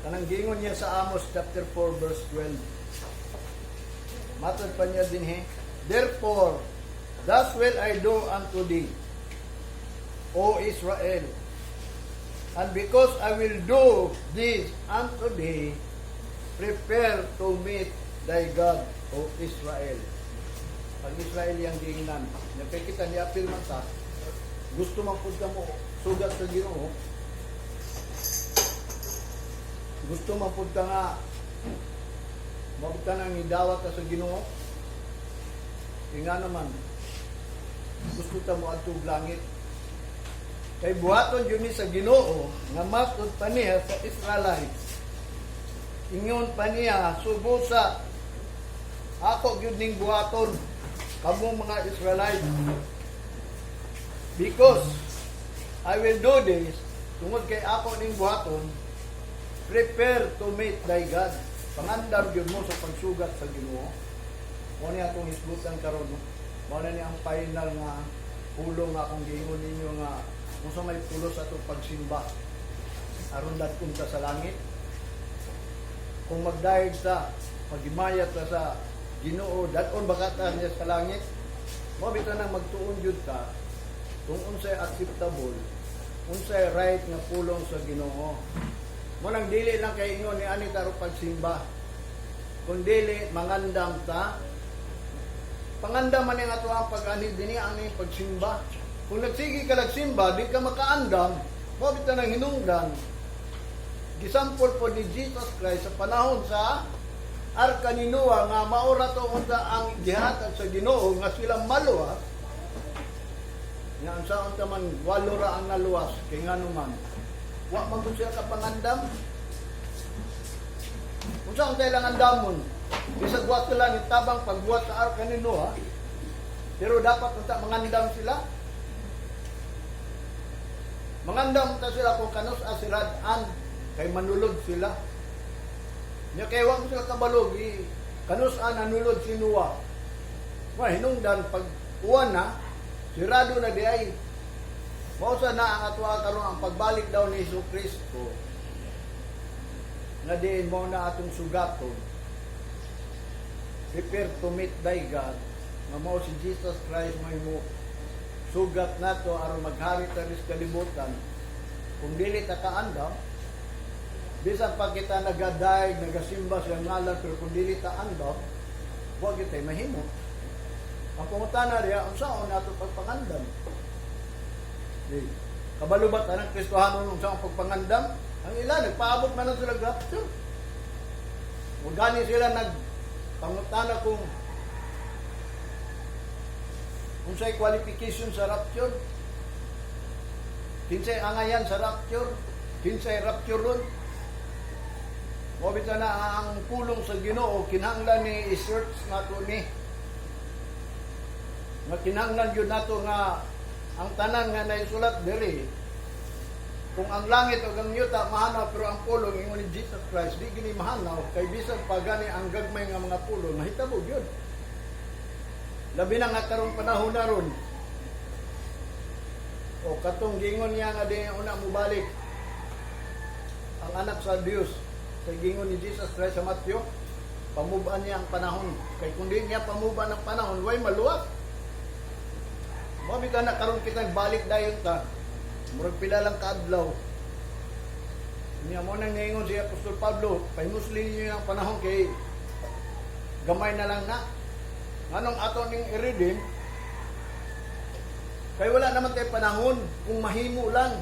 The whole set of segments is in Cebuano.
Kanang gingon niya sa Amos chapter 4 verse 12. Matod pa niya dinhi, "Therefore, thus will I do unto thee, O Israel. And because I will do this unto thee, prepare to meet thy God, O Israel." Pag Israel yang giingnan, nya kay kita ni apil man ta, gusto man pud ka mo sugat sa Ginoo. Gusto man pud ka nga mabuta nang idawat ka sa Ginoo. Kaya nga naman, gusto ta mo adtog langit. Kay buhaton yun ni sa Ginoo nga matud pa niya sa Israelites. Ingon pa niya, "Subusa ako gyud ning buhaton kamo mga Israelites. Because I will do this, tungod kay ako ning buhaton, prepare to meet thy God." Pangandam gyud mo sa pagsugat sa Ginoo. Mao ni atong hisgutan karon, no? Mao na ni ang final nga pulong nga akong giingon ninyo nga kung sa may pulos atong pagsimba aron dadkon ta sa langit. Kung magdayeg ta, maghimaya ta sa Ginoo, dad-on ba ta niya sa langit? Mao bitaw nang magtuon gyud ta kung unsay acceptable, unsay right nga pulong sa Ginoo. Mo nang dili lang kay ingon ni ani taro pagsimba. Kung dili mangandam ta, pangandam man ang ato ang pag-anhi dinhi ang ning pagsimba. Kung nagsige ka nagsimba, di ka makaandam, mao bitaw nang hinungdan. Gisampol po ni Jesus Christ sa panahon sa arka ni Noah nga maura to unta ang gihatag sa Ginoo nga sila maluwas. Nga ang saon ta man, walo ra ang naluwas, kay ngano man wa man gud sila kapangandam. Unsa ang kailangan andamon? Bisag wa sila ni tabang pagbuhat sa arka ni Noah, pero dapat unta mangandam sila. Mangandam ta sila kung kanus asirad-an kay manulod sila. Nya kay wa mo sila kabalog i kanus a nanulod si Noah. Wa hinungdan pag uwan na, sirado na di ay. Mao sa na ang atwa karon, ang pagbalik daw ni Hesus Kristo nga diin mo na atong sugaton, prepare to meet thy God, nga mao si Jesus Christ may mo sugat nato aron maghari ta sa kalibutan. Kung dili ta kaandam, bisan pa kita nagadayeg, nagasimba sa ngalan, pero kung dili ta andam, wa kita mahimo. Ang pangutana diya, unsaon nato pagpangandam? Di kabalo ba tanang Kristohanon unsa ang pagpangandam? Ang ilan nagpaabot man lang sila rapture. Ug gani sila nag pangutana kung unsay qualification sa rapture, kinsay angayan sa rapture, kinsay rapture ron. Mo bitaw na ang pulong sa Ginoo kinahanglan ni i-search nato ni nga kinahanglan gyud nato nga ang tanan nga naisulat diri. Kung ang langit ug ang yuta mahanaw, pero ang pulong, ingon ni Jesus Christ, di gini mahanaw, kay bisan pa gani ang gagmay nga mga pulong mahitabo gyud, labi na nga karong panahon na ron. O katong gingon niya nga di una mubalik ang anak sa Dios, kay gingon ni Jesus Christ sa Matthew, pamuban niya ang panahon, kay kung di niya pamuban ang panahon, way maluwas. Mao bitaw na karon kita balik dayon ta. Murag pila lang kaadlaw. Niya mo nang ningon si Apostol Pablo, "Pahimusli ninyo ang panahon kay gamay na lang na." Nganong ato ning i-redeem? Kay wala naman tayo panahon kung mahimo lang.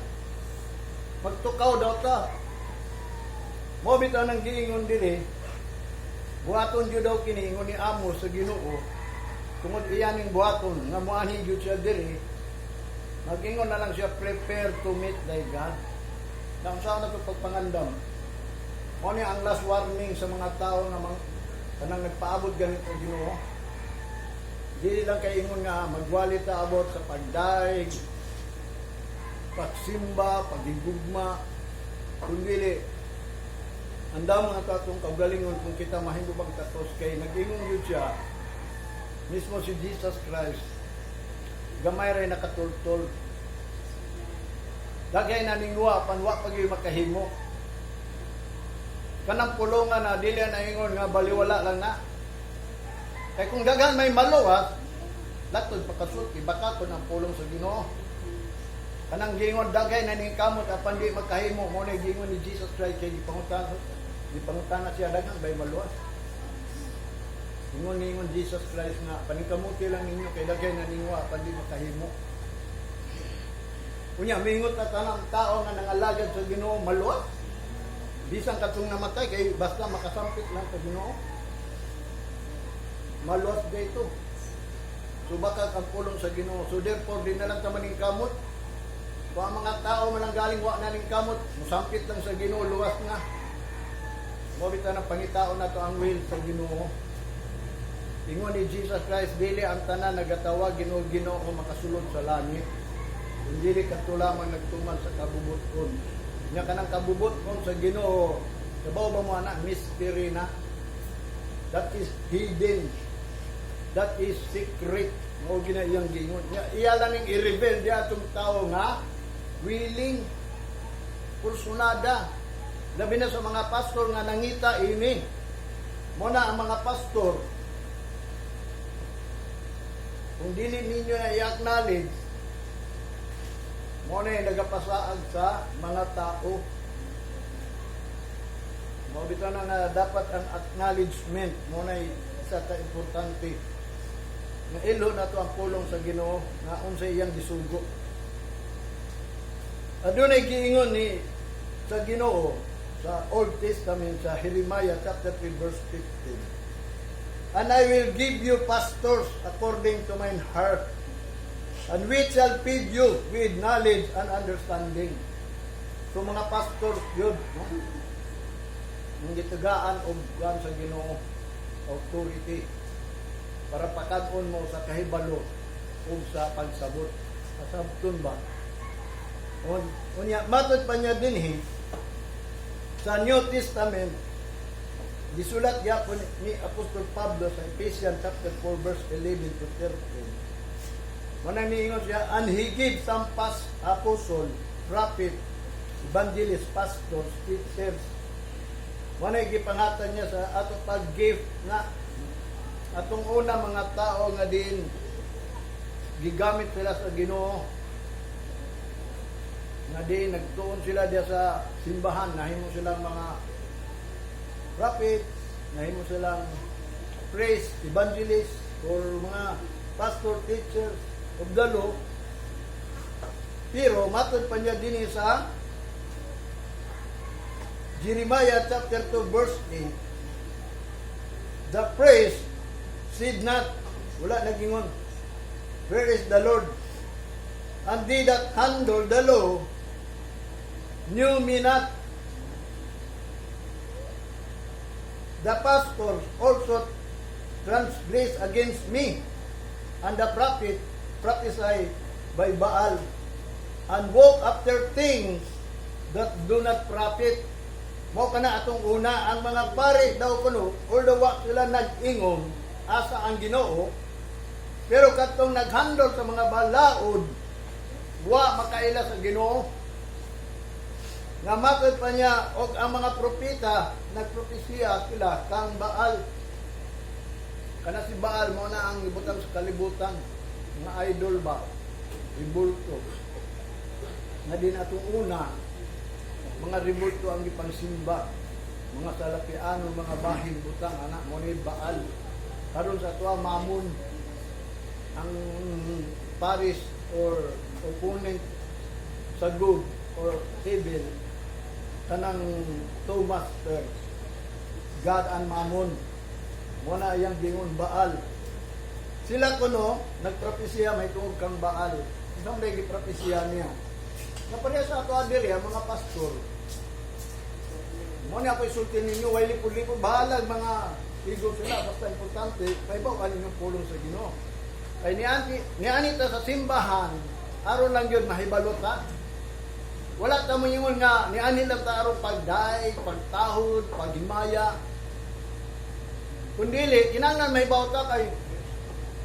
Magtukaw daw ta. Mo bitaw nang giingon diri, buhaton jud daw kini, ingon ni Amos sa Ginoo, tungod iya ning buhaton nga moanhi jud siya diri, magingon na lang siya, "Prepare to meet thy God." Na unsa na to pagpangandam? Mo ni ang last warning sa mga tao nga mga kanang nagpaabot ganito sa Ginoo. Dili lang kay ingon nga magwali ta abot sa pagdaig, pagsimba, pagigugma, kundi andam nga atong kaugalingon kung kita mahimo bang takos, kay nag-ingon yun siya mismo si Jesus Christ, gamay ray nakatultol. Daghay na ningwa pan wa pa gyud makahimo. Kanang pulongan na dili na ingon nga baliwala lang na. Kay kung daghan may maluwas, latod pakasulti, baka kun ang pulong sa Ginoo. Kanang gingon daghay na ning kamot apan di magkahimo, mo na gingon ni Jesus Christ kay gipangutana siya, daghan bay maluwas. Ingon ningon Jesus Christ nga paningkamuti lang ninyo kay daghay na ninyo apan di makahimo. Unya mingot na tanang tao nga nangalagad sa Ginoo maluwas. Bisan katong namatay kay basta makasampit lang sa Ginoo. Maluwas dito. So baka ang pulong sa Ginoo. So therefore di na lang ta maning kamot. Kung ang mga tao man ang galing wa na ning kamot, musampit lang sa Ginoo, luwas na. Mo bitaw ng pangitaon nato ang will sa Ginoo. Ingon ni Jesus Christ, dili ang tanan nagatawag "Ginoo, Ginoo" makasulod sa langit. Kung dili kadto lamang nagtuman sa kabubuton. Nya kanang kabubuton sa Ginoo, kabaw ba mo ana, mystery na. That is hidden. That is secret. Mao gina iyang giingon. Nya iya lang ning i-reveal di atong tao nga willing, kursunada. Labi na sa mga pastor nga nangita ini. Mo na ang mga pastor, kung dili ninyo na i-acknowledge, mo na yung nagapasaag sa mga tao. Mo bitaw na nga dapat ang acknowledgement mo na isa ka importante. Nga ilo na to ang pulong sa Ginoo nga unsay iyang gisugo. Adunay giingon ni sa Ginoo sa Old Testament sa Jeremiah chapter 3 verse 15. "And I will give you pastors according to mine heart, and which shall feed you with knowledge and understanding." So mga pastors yun, no? Ang gitagaan og kuan sa Ginoo, authority para pakad-on mo sa kahibalo ug sa pagsabot. Pasabton ba? Unya, matod pa niya dinhi sa New Testament, gisulat gyapon ni Apostol Pablo sa Ephesians chapter 4 verse 11 to 13. Manang niingon siya, "And he gave some past apostle, prophet, evangelist, pastors, teachers." Manay gipangatan niya sa ato pag-gift na atong una mga tao nga din gigamit sila sa Ginoo, nga di nagtuon sila diya sa simbahan, nahimo silang mga prophets, nahimo silang priest, evangelist, or mga pastor, teachers of the law. Pero matod pa niya din sa Jeremiah chapter 2 verse 8, "The priest said not," wala nagingon, "Where is the Lord? And they that handle the law knew me not. The pastors also transgress against me, and the prophet prophesy by Baal, and walk after things that do not profit." Mo kana atong una ang mga pare daw kuno, although wa sila nag-ingon asa ang Ginoo, pero katong naghandle sa mga balaod wa makaila sa Ginoo. Nga matod pa niya, og ang mga propeta nagpropesiya sila kang Baal. Kana si Baal mo na ang ibutang sa kalibutan, mga idol ba, rebulto. Nga din atong una, mga rebulto ang gipangsimba, mga salapiano, mga bahin butang ana mo ni Baal. Karon sa atoa, Mamon ang Paris or opponent sa good or evil, kanang two masters, God and Mammon. Mo na iyang gingon Baal. Sila kuno nagpropesiya may tungod kang Baal. Isang may gipropesiya niya nga pareha sa ato diri ang mga pastor. Mo ni ako isulti ninyo, way lipod-lipod, bahalag mga igo sila, basta importante pahibaw ka ninyong pulong sa Ginoo. Kay ni ta sa simbahan aron lang gyud mahibalo ta. Wala ta mo ingon nga niani lang ta aron pagday, pagtahod, paghimaya. Kung dili, kinahanglan mahibaw ta kay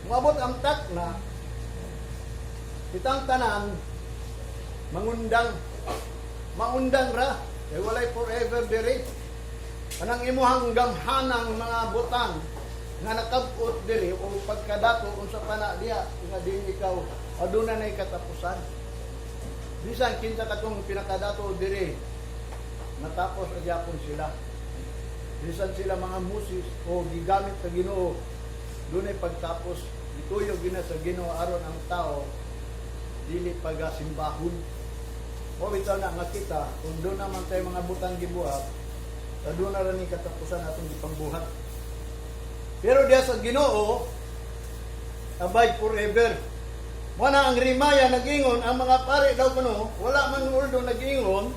moabot ang tak na kitang tanan mangundang, maundang ra kay walay forever diri. Kanang imuhang gamhanang mga butang nga nakabot diri o pagkadato unsa pa na diha nga din ikaw, aduna nay katapusan. Bisan kinsa katong pinakadato diri, natapos na gyapon sila. Bisan sila mga musis o gigamit sa Ginoo, dunay pagtapos. Gituyo gina sa Ginoo aron ang tao dili pagasimbahon. O bitaw na nga kita, kung doon naman tayo mga butang gibuhat, sa doon na rin katapusan atong gipangbuhat. Pero diya sa Ginoo, abide forever. Wala ang rimaya nag-ingon, ang mga pare daw kuno, wala man uldo nag-ingon,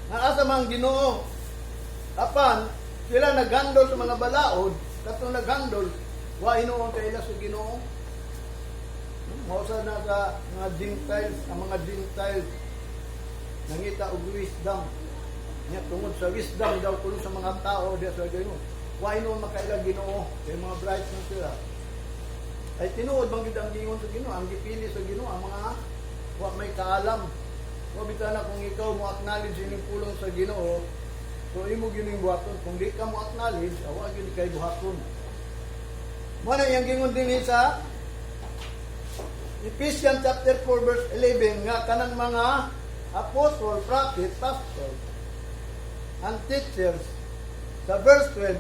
nga asa man ang Ginoo. Apan, sila naghandol sa mga balaod, katong naghandol, wa hinuon kaila sa Ginoo. Mausa na sa mga Gentiles, ang mga Gentiles nangita og wisdom. Nya tungod sa wisdom daw kuno sa mga tao diya sa Ginoo. Wa hinuon makaila Ginoo kay mga bright na sila. Ay tinuod bang gid ang giingon sa Ginoo, ang gipili sa Ginoo ang mga wa may kaalam. Wa bitaw na kung ikaw mo acknowledge ining pulong sa Ginoo, so imo gining buhaton. Kung di ka mo acknowledge, awa gyud kay buhaton. Mo na iyang gingon dinhi sa Ephesians chapter 4 verse 11 nga kanang mga apostle, prophet, pastor, and teachers sa verse 12,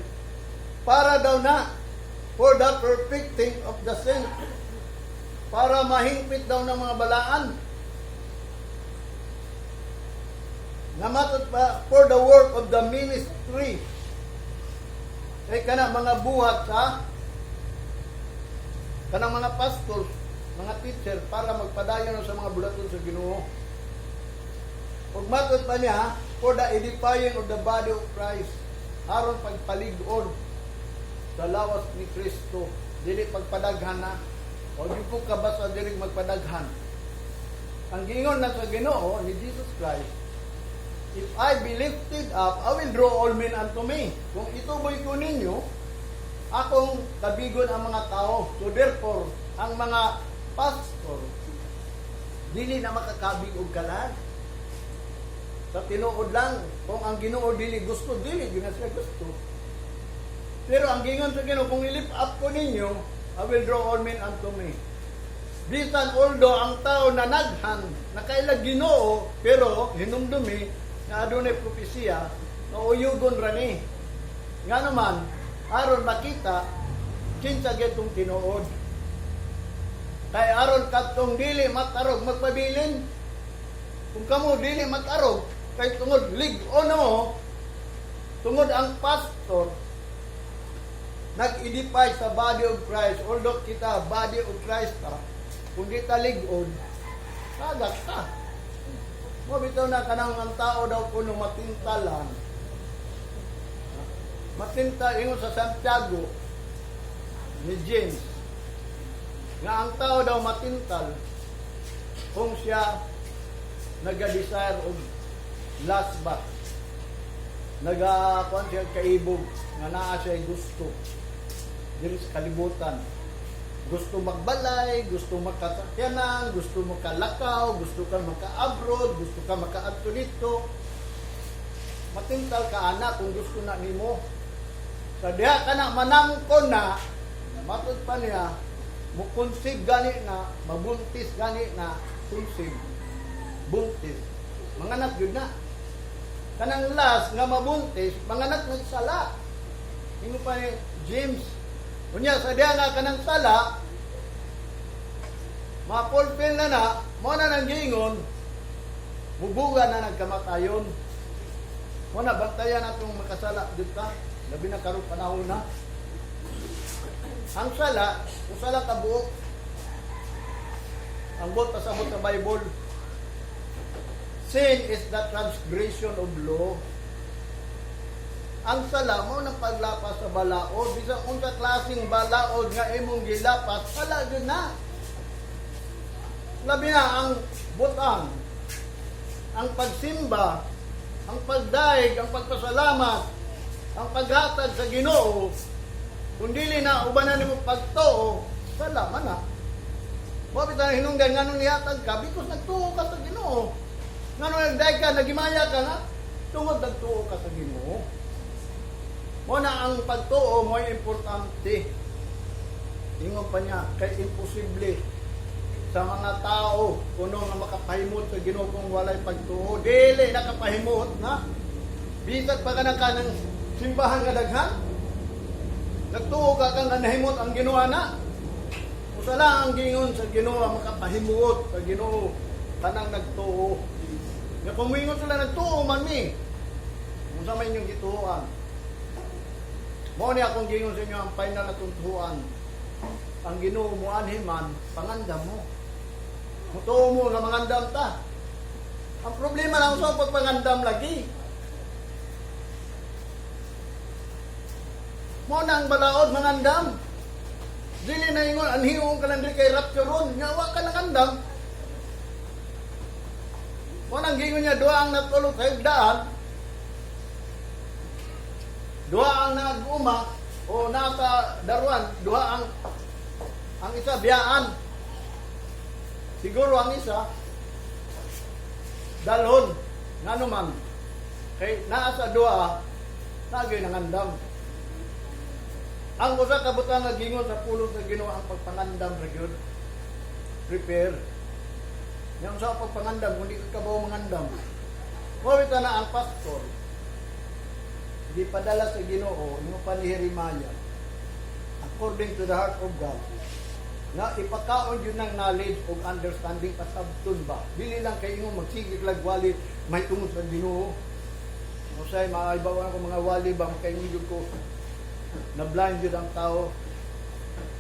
para daw na for the perfecting of the saints, para mahingpit daw ng mga balaan nga matod pa for the work of the ministry, kay kana mga buhat sa kanang mga pastor, mga teacher, para magpadayon sa mga bulaton sa Ginoo. Ug matod pa niya, for the edifying of the body of Christ, aron pagpalig-on sa lawas ni Kristo, dili pagpadaghan na. Huwag yung ko kabasa dili magpadaghan. Ang giingon na sa Ginoo ni Jesus Christ, "If I be lifted up, I will draw all men unto me." Kung ituboy ko ninyo, akong kabigon ang mga tao. So therefore, ang mga pastor, dili na makakabig og kalag. Sa tinuod lang, kung ang Ginoo dili gusto, dili gyud na siya gusto. Pero ang gingon sa Ginoo, kung i-lift up ko ninyo, I will draw all men unto me. Bisan although ang tao na naghan, nakaila Ginoo, pero hinumdumi nga adunay propesiya nga uyugon ra ni. Nga naman, aron makita kinsa gyud tinuod. Kay aron kadtong dili matarog magpabilin. Kung kamo dili matarog, kay tungod lig-on na mo, tungod ang pastor nag-edify sa body of Christ, although kita body of Christ ta, kung di ta lig-on, kagat ta. Mo bitaw na kanang ang tao daw kuno matintalan. Matintal, ingon sa Santiago ni James, nga ang tao daw matintal kung siya naga-desire og lust ba. Naga kuan siya kaibog nga naa siya gusto diri sa kalibutan. Gusto magbalay, gusto magkasakyanan, gusto makalakaw, gusto ka maka-abroad, gusto ka makaadto dito. Matintal ka ana kung gusto na nimo. Sa diha ka na manangkon na, matod pa niya, mo-conceive gani na, mabuntis gani na, conceive, buntis, manganak yun na. Kanang last nga mabuntis, manganak ng sala. Ingon pa ni James. Unya sa diha nga kanang sala, ma-fulfill na na, mo na nang giingon, mubuga na nagkamatayon. Mo na bantayan atong makasala dito. Labi na karong panahon na. Ang sala, usa lang ka buok. Ang buot pasabot sa Bible. Sin is the transgression of law. Ang sala mo ng paglapas sa balaod, bisan unsa klaseng balaod nga imong gilapas, sala gyud na. Labi na ang butang, ang pagsimba, ang pagdaig, ang pagpasalamat, ang paghatag sa Ginoo, kung dili na ubanan nimo pagtuo, sala man na. Mo bitaw hinungdan nganong nihatag ka because nagtuo ka sa Ginoo. Nganong nagdaig ka, nagimaya ka nga, tungod Tungod nagtuo ka sa Ginoo. Mo na ang pagtuo mo ay importante. Ingon pa niya, kay imposible sa mga tao kuno nga makapahimot sa Ginoo kung walay pagtuo. Dili nakapahimot na. Bisag pa ka na kanang simbahan nga daghan. Nagtuo ka kang nga nahimot ang Ginoo na. Usa lang ang gingon sa Ginoo ang makapahimuot sa Ginoo kanang nagtuo. Nga kung moingon sila, "Nagtuo man mi." Unsa may inyong gituoan? Mao ni akong gingon sa inyo ang final na tuntuan. Ang Ginoo moanhi man, pangandam mo. Mutuo mo nga mangandam ta. Ang problema lang sa pagpangandam lagi. Mo na ang balaod mangandam. Dili na ingon anhiong ka lang diri kay rapture ron, nya wa ka nangandam. Mo nang gingon niya, duha ang natulog sa higdaan, duha ang nag-uma o nasa daruan, duha ang isa biyaan. Siguro ang isa dalhon, ngano man kay naa sa duha nagyoy nangandam. Ang usa ka butang nga gingon sa pulong sa Ginoo, ang pagpangandam ra gyud. Prepare. Yang sa pagpangandam, kung di ka kabaw mangandam. Mao na ang pastor gipadala sa Ginoo ingon pa ni Jeremiah, according to the heart of God, nga ipakaon yun ng knowledge ug understanding, pasabton ba. Dili lang kay ingon magsigig lag wali may tungod sa Ginoo. Usay maibawan ko mga wali ba, makaingon jud ko na blind jud ang tao.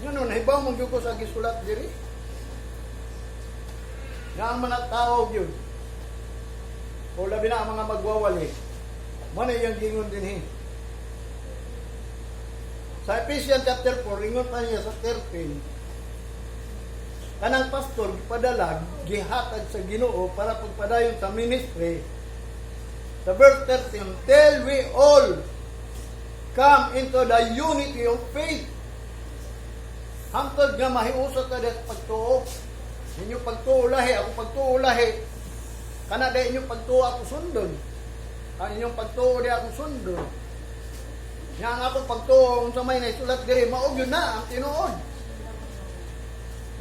Ngano nahibaw mo jud ko sa gisulat diri nga ang mga tao gyud o labi na ang mga magwawali mo na iyang gingon dinhi. Sa Ephesians chapter 4, ingon pa niya sa 13, kanang pastor gipadala, gihatag sa Ginoo para pagpadayon sa ministry. Sa verse 13, till we all come into the unity of faith. Hangtod nga mahiusat ta sa pagtuo. Inyo pagtuo lahi, ako pagtuo lahi. Kana day inyong pagtuo ako sundon. Ang inyong pagtuo di ako sundon. Nga ang akong pagtuo unsa may naisulat diri, mao gyud na ang tinuod.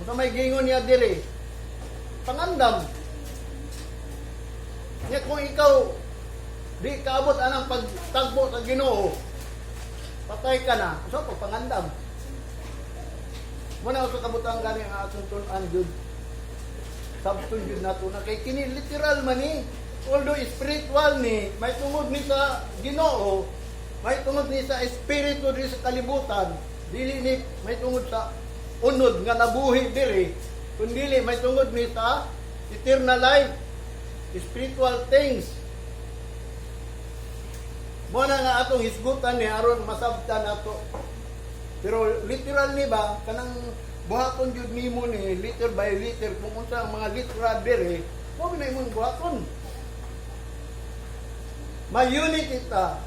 Unsa may gingon niya diri? Pangandam. Nya kung ikaw di kaabot anang pagtagbo sa Ginoo, patay ka na. So pagpangandam. Muna sa kabutang gani ang atong tun-an jud. Sabton jud nato na kay kini literal man ni. Although spiritual ni, may tungod ni sa Ginoo, may tungod ni sa espiritu diri sa kalibutan, dili ni may tungod sa unod nga nabuhi diri, kundili may tungod ni sa eternal life, spiritual things. Mo na nga atong hisgutan ni aron masabtan nato. Pero literal ni ba kanang buhaton jud nimo ni liter by liter, kung unsa ang mga literal diri, mo na imong buhaton. May unity ta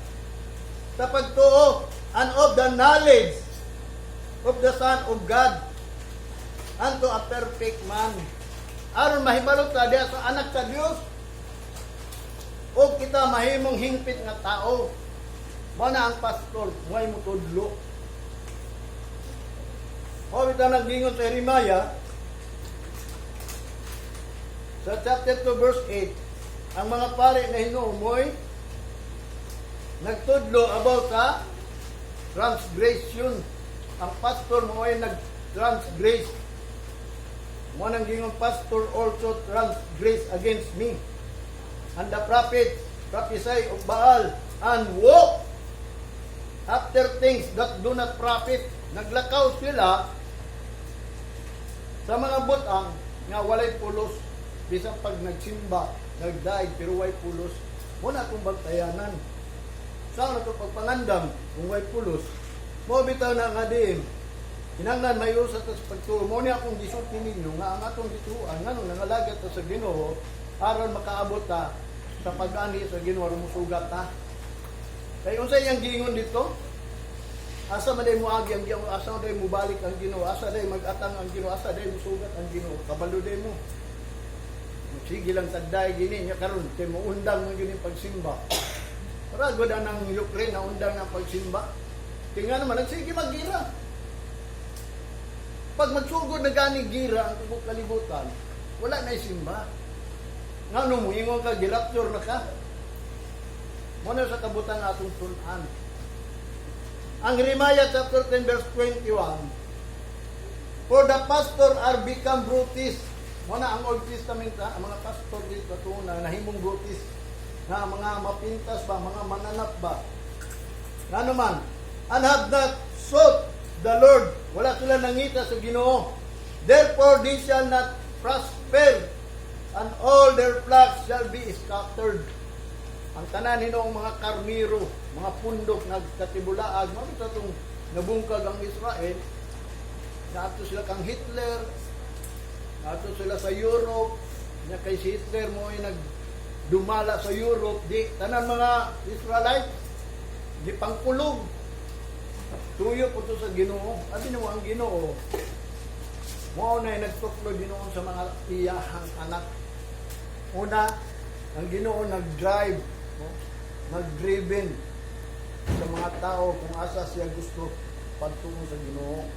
sa pagtuo and of the knowledge of the Son of God unto a perfect man. Aron mahibalo ta diha sa anak sa Dios o kita mahimong hingpit nga tao. Mo na ang pastor, mo'y mutudlo. O bitaw naggingon sa Jeremiah sa chapter 2 verse 8, ang mga pare na hinumoy nagtudlo about sa transgression. Ang pastor mo ay nag-transgress. Mo nang gingon, pastor also transgress against me. And the prophet prophesy of Baal and walk after things that do not profit. Naglakaw sila sa mga butang nga walay pulos. Bisan pag nagsimba, nagdaig, pero way pulos. Mo na akong bantayanan. Saan na ito pagpangandam kung way pulos? Mo bitaw na nga diin. Kinahanglan may usa ta sa pagtuo. Mo ni akong gisulti ninyo nga ang atong gituan ngano nangalagat ta sa Ginoo aron makaabot ta sa pag-anhi sa Ginoo, aron musugat ta. Kay unsa iyang giingon dito? Asa man day moagi ang Ginoo, asa man day mobalik ang Ginoo, asa day mag-atang ang Ginoo, asa day musugat ang Ginoo? Kabalo day mo. Sige lang tagday gini nya karon kay moundang man gyud yung pagsimba. Ragod ang Ukraine na undang ng pagsimba. Kaya nga naman, nagsige maggira. Pag magsugod na gani gira ang tubok kalibutan, wala na isimba. Nga no, muingon ka, girapture na ka. Muna sa kabutan atong tun-an. Ang Jeremiah chapter 10 verse 21, "For the pastor are become brutes." Muna ang Old Testament, ha, ang mga pastor dito na nahimong brutes. Na mga mapintas ba, mga mananap ba. Nga naman, "And have not sought the Lord." Wala sila nangita sa Ginoo. "Therefore they shall not prosper, and all their flocks shall be scattered." Ang tanan hinuong mga karniro, mga pundok nagkatibulaag, mao sa itong nabungkag ang Israel, naadto sila kang Hitler, naadto sila sa Europe, nya kay si Hitler mo ay nagdumala sa Europe, di tanan mga Israelites, di pangkulong. Tuyo po to sa Ginoo. Abi mo ang Ginoo. Mao na nagtuklo Ginoo sa mga iyahang anak. Una, ang Ginoo nag-drive, no? Nag-driven sa mga tao kung asa siya gusto pagtungo sa Ginoo.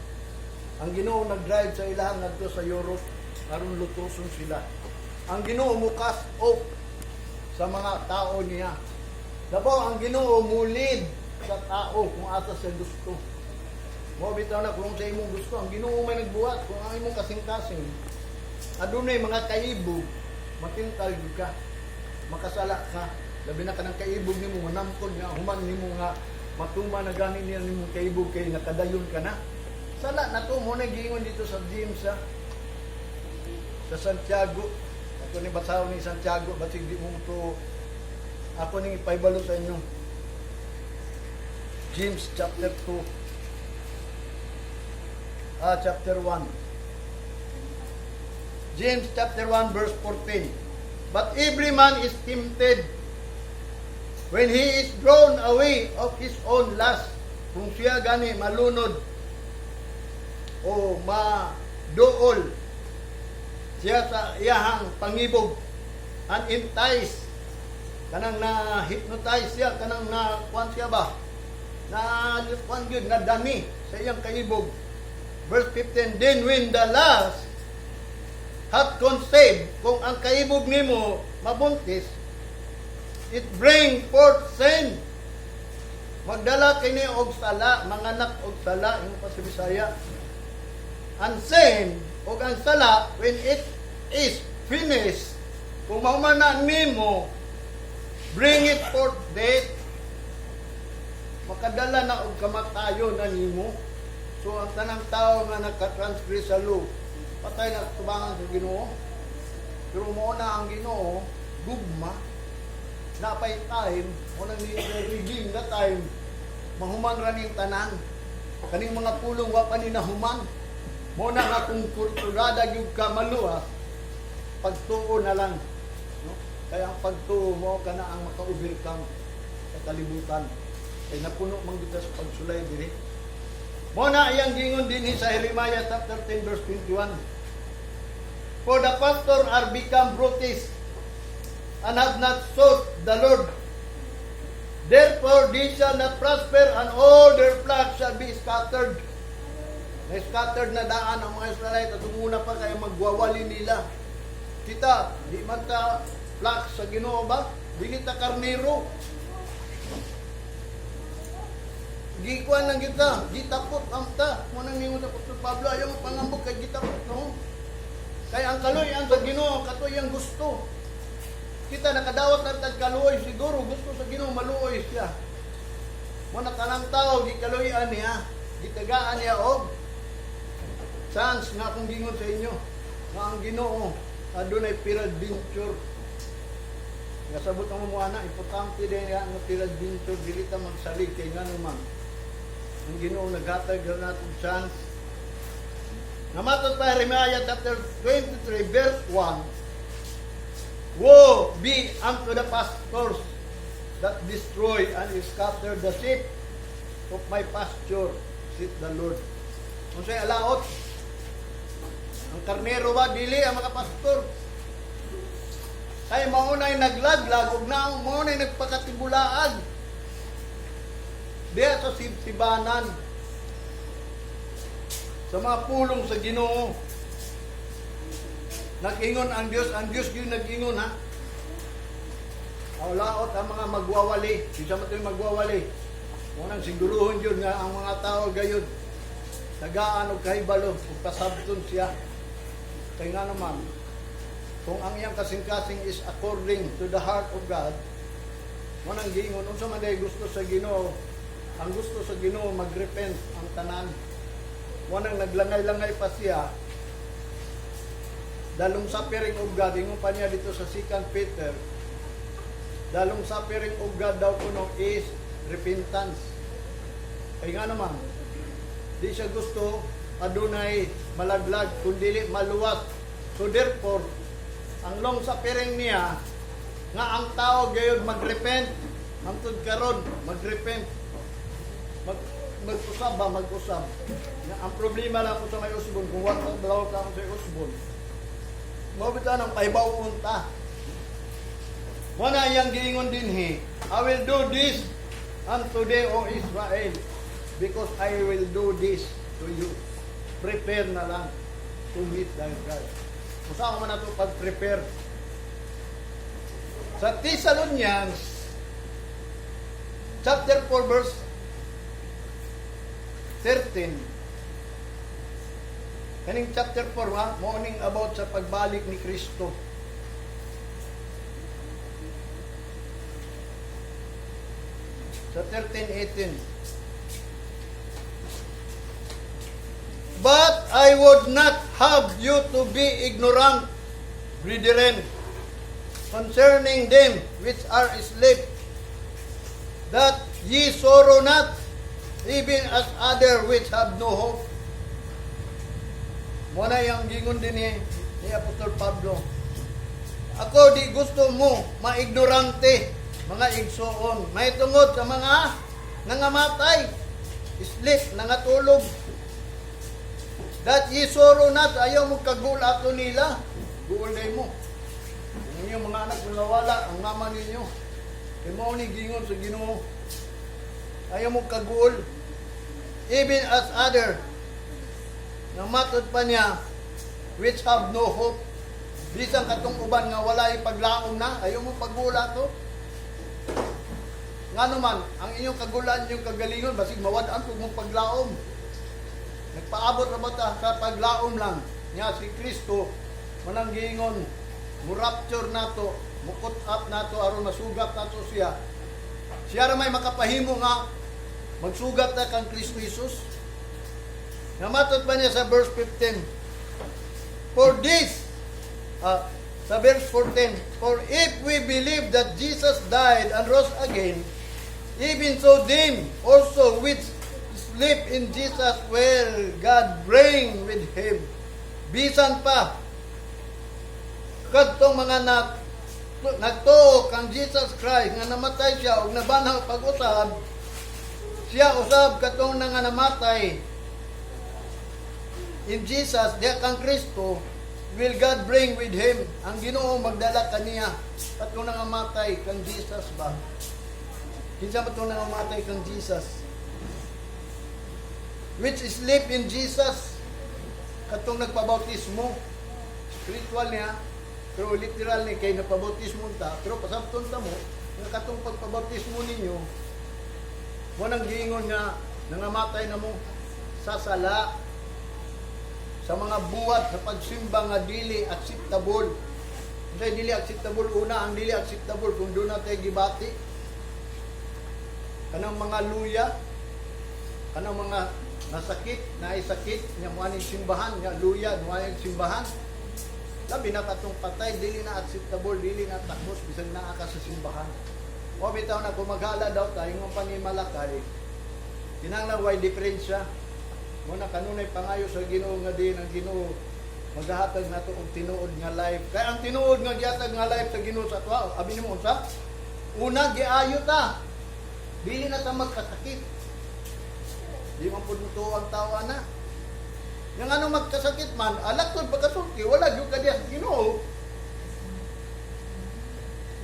Ang Ginoo nag-drive sa ilahang ngadto sa Europe aron lutuson sila. Ang Ginoo mo cast off sa mga tao niya. Labaw, ang Ginoo mulid sa tao kung asa siya gusto. Mo bitaw na kung sa imong gusto, ang Ginoo may nagbuhat. Kung ang imong kasing-kasing adunay mga kaibog, matintal gyud ka. Makasala ka. Labi na kanang kaibog nimo manamkod nga human nimo nga matuma na gani niya nimong kaibog kay nakadayon ka na. Sala na to mo na giingon dito sa James, ha? Sa Santiago. Ako ni basahon ni Santiago, basig di mo to ako ning ipaibalo sa inyo. James chapter 2. Ah, chapter 1. James chapter 1 verse 14. "But every man is tempted when he is drawn away of his own lust." Kung siya gani malunod o maduol siya sa iyahang pangibog, "and enticed," kanang na hypnotize siya, kanang na kuan siya ba, na kuan gyud, na dami sa iyang kaibog. Verse 15, "Then when the lust hath conceived," kung ang kaibog nimo mabuntis, "it bring forth sin." Magdala kini og sala, manganak og sala, ingon pa sa Bisaya. "And sin," og ang sala, "when it is finished," kung mahuman na nimo, "bring it forth death." Makadala na og kamatayon na nimo. So ang tanang tao nga nagka-transgress sa law, patay na tubangan sa Ginoo. Pero mo na ang Ginoo, gugma, napay time, mo nang ni redeem na time, mahuman ra ning tanan. Kaning mga pulong wa pa ni nahuman. Mo na nga kung kurturada gyud ka maluwas, pagtuo na lang. No? Kaya ang pagtuo mo kana ang maka-overcome sa kalibutan. Kay napuno man kita sa pagsulay diri. Mo na iyang gingon dinhi sa Jeremiah chapter 10 verse 21. "For the pastor are become brutes and have not sought the Lord. Therefore they shall not prosper, and all their flocks shall be scattered." Na-scattered na daan ang mga Israelite at umuna pa kaya magwawali nila. Kita, di man ta flocks sa Ginoo ba? Dili ta karnero. Gikuan lang kita, gitapot ang ta. Mo nang ningon sa Apostol Pablo, ayaw mo pangambok kay gitapot, no. Kaya ang kaluyan sa Ginoo kato iyang gusto. Kita nakadawat na tag kaluoy, siguro gusto sa Ginoo maluoy siya. Mo na kanang tao gikaluyan niya, gitagaan niya og chance nga akong gingon sa inyo nga ang Ginoo adunay peradventure. Nga sabot ang mo ana, importante din nga ang peradventure, dili ta magsalig kay ngano man ang Ginoo naghatag ra nato chance. Namatod pa Jeremiah chapter 23 verse 1. "Woe be unto the pastors that destroy and scatter the sheep of my pasture, saith the Lord." Unsay alaot? Ang karnero ba dili ang mga pastor? Kay maunay naglaglag ug na maunay nagpakatibulaag. Diha sa sibsibanan, sa mga pulong sa Ginoo. Nag-ingon ang Dios, ang Dios gyud nag-ingon, ha. Laot ang mga magwawali, kinsa man to'y magwawali. Munang siguruhon yun nga ang mga tao gayud tagaan og kahibalo ug pasabton siya. Kay nga naman, kung ang iyang kasing-kasing is according to the heart of God, mo nang giingon, unsa man day gusto sa Ginoo? Ang gusto sa Ginoo, magrepent ang tanan. Mo nang naglangay-langay pa siya. The long suffering of God, ingon pa niya dito sa 2 Peter, the long suffering of God daw kuno is repentance. Kay nga naman, di siya gusto adunay malaglag kundi maluwas. So therefore, ang long suffering niya nga ang tao gayud magrepent hangtod karon, magrepent. Mag-usab ba, mag-usab. Nga ang problema lang ko sa may usbon, kung wa ka balaw ka sa usbon. Mao bitaw nang pahibaw ta. Mo na iyang giingon dinhi, "I will do this unto thee, O Israel, because I will do this to you." Prepare na lang to meet thy God. Kung saan man nato pag-prepare? Sa Thessalonians, chapter 4, verse 13, kaning chapter 4 ha, mao ning about sa pagbalik ni Kristo. Sa 13:18. "But I would not have you to be ignorant, brethren, concerning them which are asleep, that ye sorrow not, even as other which have no hope." Mo na yung gingon din ni Apostol Pablo. Ako di gusto mo maignorante, mga igsoon, may tungod sa mga nangamatay, sleep, nangatulog. "That ye sorrow not," ayaw mo kaguol ato nila. Guol day mo. Kung inyong mga anak nawala, ang mama ninyo. Kay mao ni gingon sa Ginoo. Ayaw mo kaguol. "Even as other," namatod pa niya, "which have no hope." Bisan katong uban nga wala paglaom na, ayaw mo pagguol ato. Nga naman, ang inyong kagulan, inyong kagalingon, basig mawad-an kung mong paglaom. Nagpaabot ra ba ta sa paglaom lang nya si Kristo manang giingon mo rapture nato, mo caught up nato aron masugat nato siya. Siya ra may makapahimo nga magsugat ta kang Kristo Jesus. Namatod pa niya sa verse 15. For this, sa verse 14, "For if we believe that Jesus died and rose again, even so them also which sleep in Jesus will God bring with Him." Bisan pa, kadtong mga nagtuo kang Jesus Christ nga namatay siya ug nabanhaw pag-usab, siya usab katong nga namatay in Jesus, diha kang Kristo, will God bring with Him. Ang Ginoo magdala kaniya katong nangamatay kang Jesus ba? Kinsa ba itong nangamatay kang Jesus? Which sleep in Jesus, katong nagpabautismo. Spiritual niya, pero literal ni kay nagpabautismo ta, pero pasabton ta mo nga katong pagpabautismo ninyo mo nang giingon nga nangamatay na mo sa sala, sa mga buhat sa pagsimba nga dili acceptable. Unsay dili acceptable? Una, ang dili acceptable kung duna tay gibati. Kanang mga luya, kanang mga nasakit, naay sakit, nya mo aning simbahan, nya luya, mo aning simbahan. Labi na katong patay, dili na acceptable, dili na takos bisan naa ka sa simbahan. O bitaw na kung maghala daw tayo ng panimalakay, kinahanglan way diferensya. Mo na kanunay pangayo sa Ginoo nga din ang Ginoo maghahatag nato og tinuod nga life. Kaya ang tinuod nga gihatag nga life sa Ginoo sa atoa, abi nimo unsa? Una, giayo ta. Dili na ta magkasakit. Di man pud mutuo ang tao ana. Yang ano magkasakit man, alak tod pagkasulti, wala gyud ka diya sa Ginoo.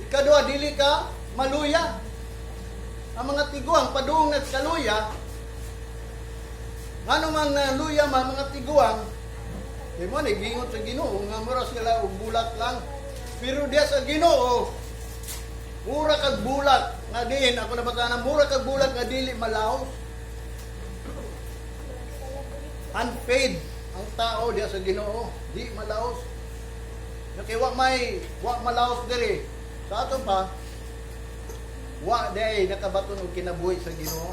Ikaduha, dili ka maluya. Ang mga tiguang padung nagkaluya, ngano man naluya man mga tiguang, kay mo ni giingon sa Ginoo nga mura sila og bulak lang. Pero diya sa Ginoo, mura kag bulak nga diin ako nabasa, mura kag bulak nga dili malaos. Unfade ang tao diya sa Ginoo, di malaos. Na kay wa may wa malaos diri. Sa ato pa, wa day nakabaton og kinabuhi sa Ginoo.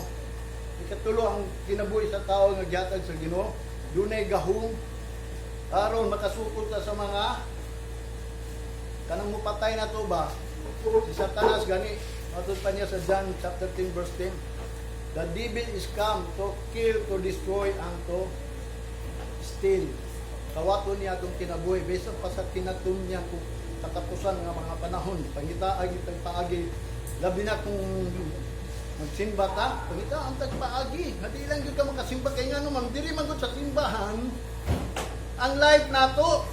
Ikatulo, ang kinabuhi sa tao nga gihatag sa Ginoo, dunay gahom aron makasukot ka sa mga kanang mupatay na to ba, si Satanas gani. Matud pa niya sa John chapter 10 verse 10, "The devil is come to kill, to destroy, and to steal." Kawaton niya atong kinabuhi bisan pa sa kinatumyan kung katapusan nga mga panahon. Pangita agi tag paagi, labi na kung magsimba ta, pangita ang tagpaagi nga di lang gyud ka makasimba, kay ngano man diri man gud sa simbahan ang life nato.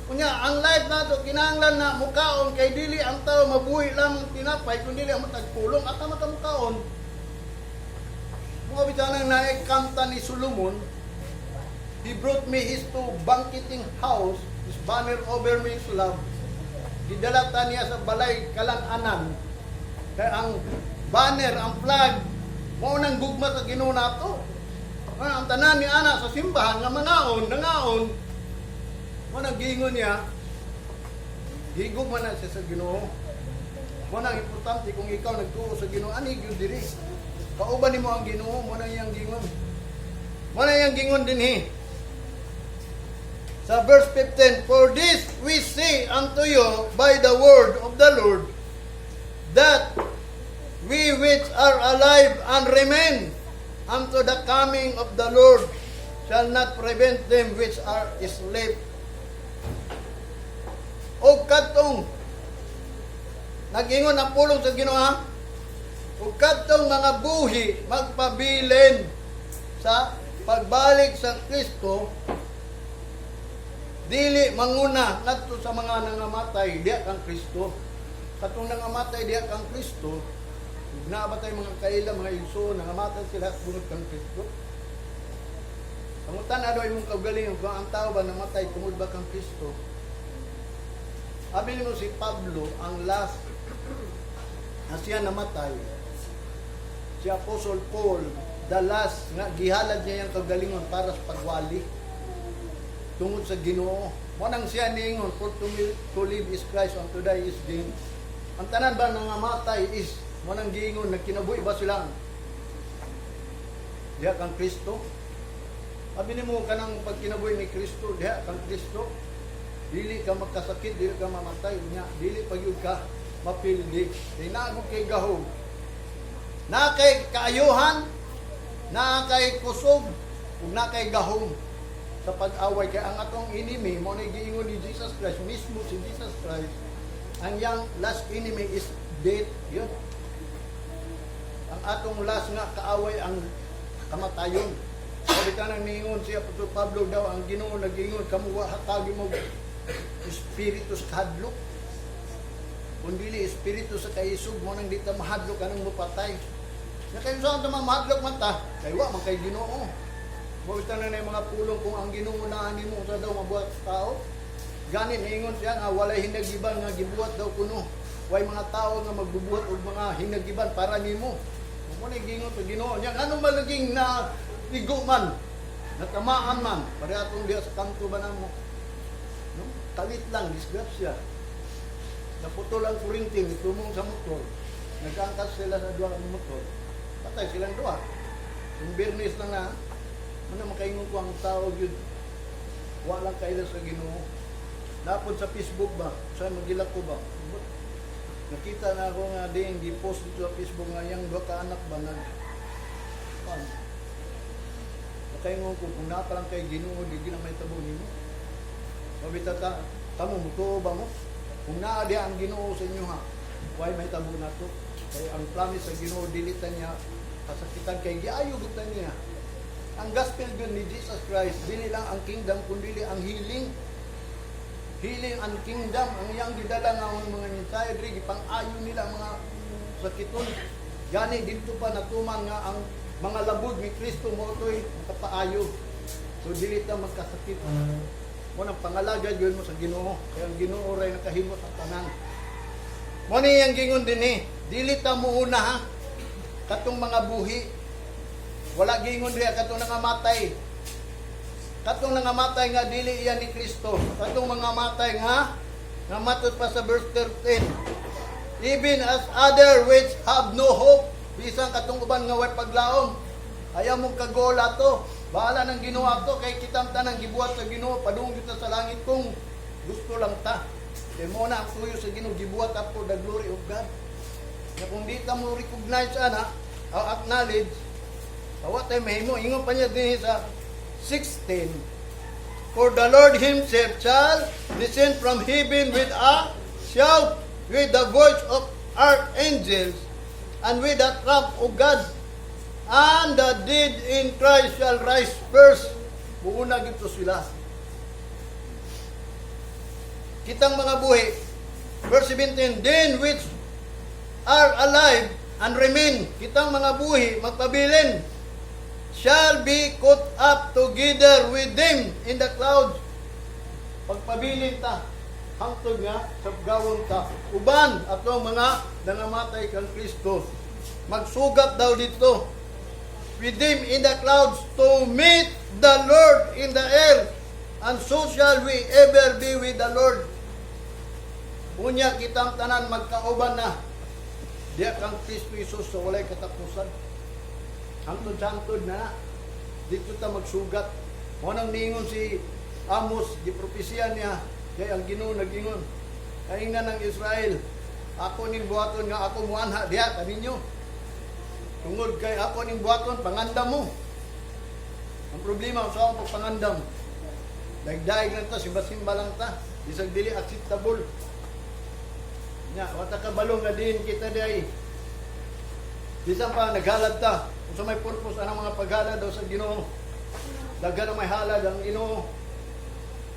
Unya, ang life nato kinahanglan na mukaon, kay dili ang tao mabuhi lamang tinapay kundi ang matag pulong at makamukaon. Mga bitanang naikanta ni Solomon, "He brought me his to banqueting house, his banner over me is love." Gidala ta niya sa balay kalan-anan. Kay ang banner, ang flag, mao nang gugma sa Ginoo nato. Ah, ang tanan ni ana sa simbahan nga mangaon, nangaon, mo nang giingon niya, gigugma na siya sa Ginoo. Mo nang importante kung ikaw nagtuo sa Ginoo, ani gyud diri. Kauban nimo ang Ginoo, mo nang iyang gingon. Mo nang iyang gingon dinhi. Sa verse 15, "For this we say unto you by the word of the Lord, that we which are alive and remain unto the coming of the Lord shall not prevent them which are asleep." O kadtong nag-ingon ang pulong sa Ginoo, ha? O kadtong mga buhi magpabilin sa pagbalik sa Kristo, dili manguna ngadto sa mga nangamatay diya kang Kristo. Katong nangamatay diya kang Kristo, ug naa ba tay mga kaila, mga igsoon nangamatay sila tungod kang Kristo? Pangutan daw imong kaugalingon kung ang tao ba namatay tungod ba kang Kristo. Abi nimo si Pablo, ang last na siya namatay, si Apostle Paul, the last nga gihalad niya yung kaugalingon para sa pagwali tungod sa Ginoo. Mo nang siya niingon, "For to me to live is Christ and to die is gain." Ang tanan ba nangamatay is mo nang giingon nagkinabuhi ba sila diha kang Kristo? Abi nimo kanang pagkinabuhi ni Kristo diha kang Kristo, dili ka magkasakit, dili ka mamatay nya, dili pa gyud ka mapildi. Kay naa kay gahom. Na kay kaayuhan, na kay kusog, ug na kay gahom sa pag-away, kay ang atong enemy mo na giingon ni Jesus Christ mismo. Si Jesus Christ, ang yang last enemy is death. Yun ang atong last nga kaaway, ang kamatayon. Sabi ka nang niingon si Apostol Pablo daw, ang Ginoo nagingon, "Kamo wa hatagi mo espiritu sa kahadlok kun dili espiritu sa kaisog." Mo nang di ta mahadlok anong mupatay na kayo saan ta mahadlok man ta, kay wa man kay Ginoo. Mo na na yung mga pulong, kung ang Ginoo na nimo sa daw mabuhat sa tao. Gani niingon siya nga walay hinagiban nga gibuhat daw kuno. Way mga tao nga magbubuhat og mga hinagiban para nimo. Mo na gingon sa Ginoo niya, ngano man naging na igo man, natamaan man, pareha atong diha sa kanto ba namo. No? Kalit lang, disgrasya. Naputol ang kuryente, tumong sa motor. Nag-angkas sila sa duha ng motor. Patay silang duha. Kung Biyernes lang na, ano makaingon ko ang tao yun, wa lang kaila sa Ginoo. Napod sa Facebook ba, sa magilak ko ba, nakita na ako nga din, gi-post dito sa Facebook nga yang duha ka anak ba nag pan. Makaingon ko, kung naa pa lang kay Ginoo, di gina may tabo nimo. Sabi ta, kamo mutuo ba mo? Kung naa diha ang Ginoo sa inyo ha, why may tabo na to? Kay ang promise sa Ginoo, dili ta niya kasakitan kay giayo gud ta niya. Ang gospel gyud ni Jesus Christ, dili lang ang kingdom kundi ang healing. Healing ang kingdom ang iyang gidala nga ang mga mensahe diri, gipang-ayo nila ang mga sakiton. Gani didto pa natuman nga ang mga labud ni Kristo mao to'y makapaayo. So dili ta magkasakit. Mao nang pangalagad gyud mo sa Ginoo. Kay ang Ginoo ray nakahimo sa tanan. Mao ni ang gingon dinhi, dili ta muuna ha. Katong mga buhi. Wala gingon diha katong nangamatay. Katong nangamatay nga dili iya ni Kristo. Katong mga matay nga nga matud pa sa verse 13. Even as other which have no hope, bisan katong uban nga way paglaom. Ayaw mong kagola to. Bahala ng Ginoo ato kay kitang tanang gibuhat sa Ginoo, padung kita sa langit kung gusto lang ta. Kay mao na ang tuyo sa Ginoo, gibuhat up for the glory of God. Na kung di ta mo recognize ana, o acknowledge, wa tay mahimo. Ingon pa niya din sa 16, "For the Lord himself shall descend from heaven with a shout, with the voice of archangels, and with the trump of God. And the dead in Christ shall rise first." Muuna gito sila. Kitang mga buhi. Verse 17, "Then which are alive and remain," kitang mga buhi, magpabilin, "shall be caught up together with them in the clouds." Pagpabilin ta, hangtod nga sa gawong ta. Uban atong mga nangamatay kang Kristo. Magsugat daw dito. "With them in the clouds to meet the Lord in the air. And so shall we ever be with the Lord." Unya kitang tanan magkauban na. Diya kang Kristo Jesus sa walay katapusan. Hangtod sa hangtod na. Dito ta magsugat. Mao nang niingon si Amos, gipropesya niya, kay ang Ginoo nag-ingon. Kaingnan ng Israel, "Ako ning buhaton nga ako muanha diha kaninyo. Tungod kay ako ning buhaton, pangandam mo." Ang problema sa akong pagpangandam, daig-daig lang ta, simba-simba lang ta, bisag dili acceptable. Nya, wata ka balo nga din kita di. Bisan pa naghalad ta. Kung sa may purpose anang mga paghalad daw sa Ginoo. Daghan ang may halad ang Ginoo.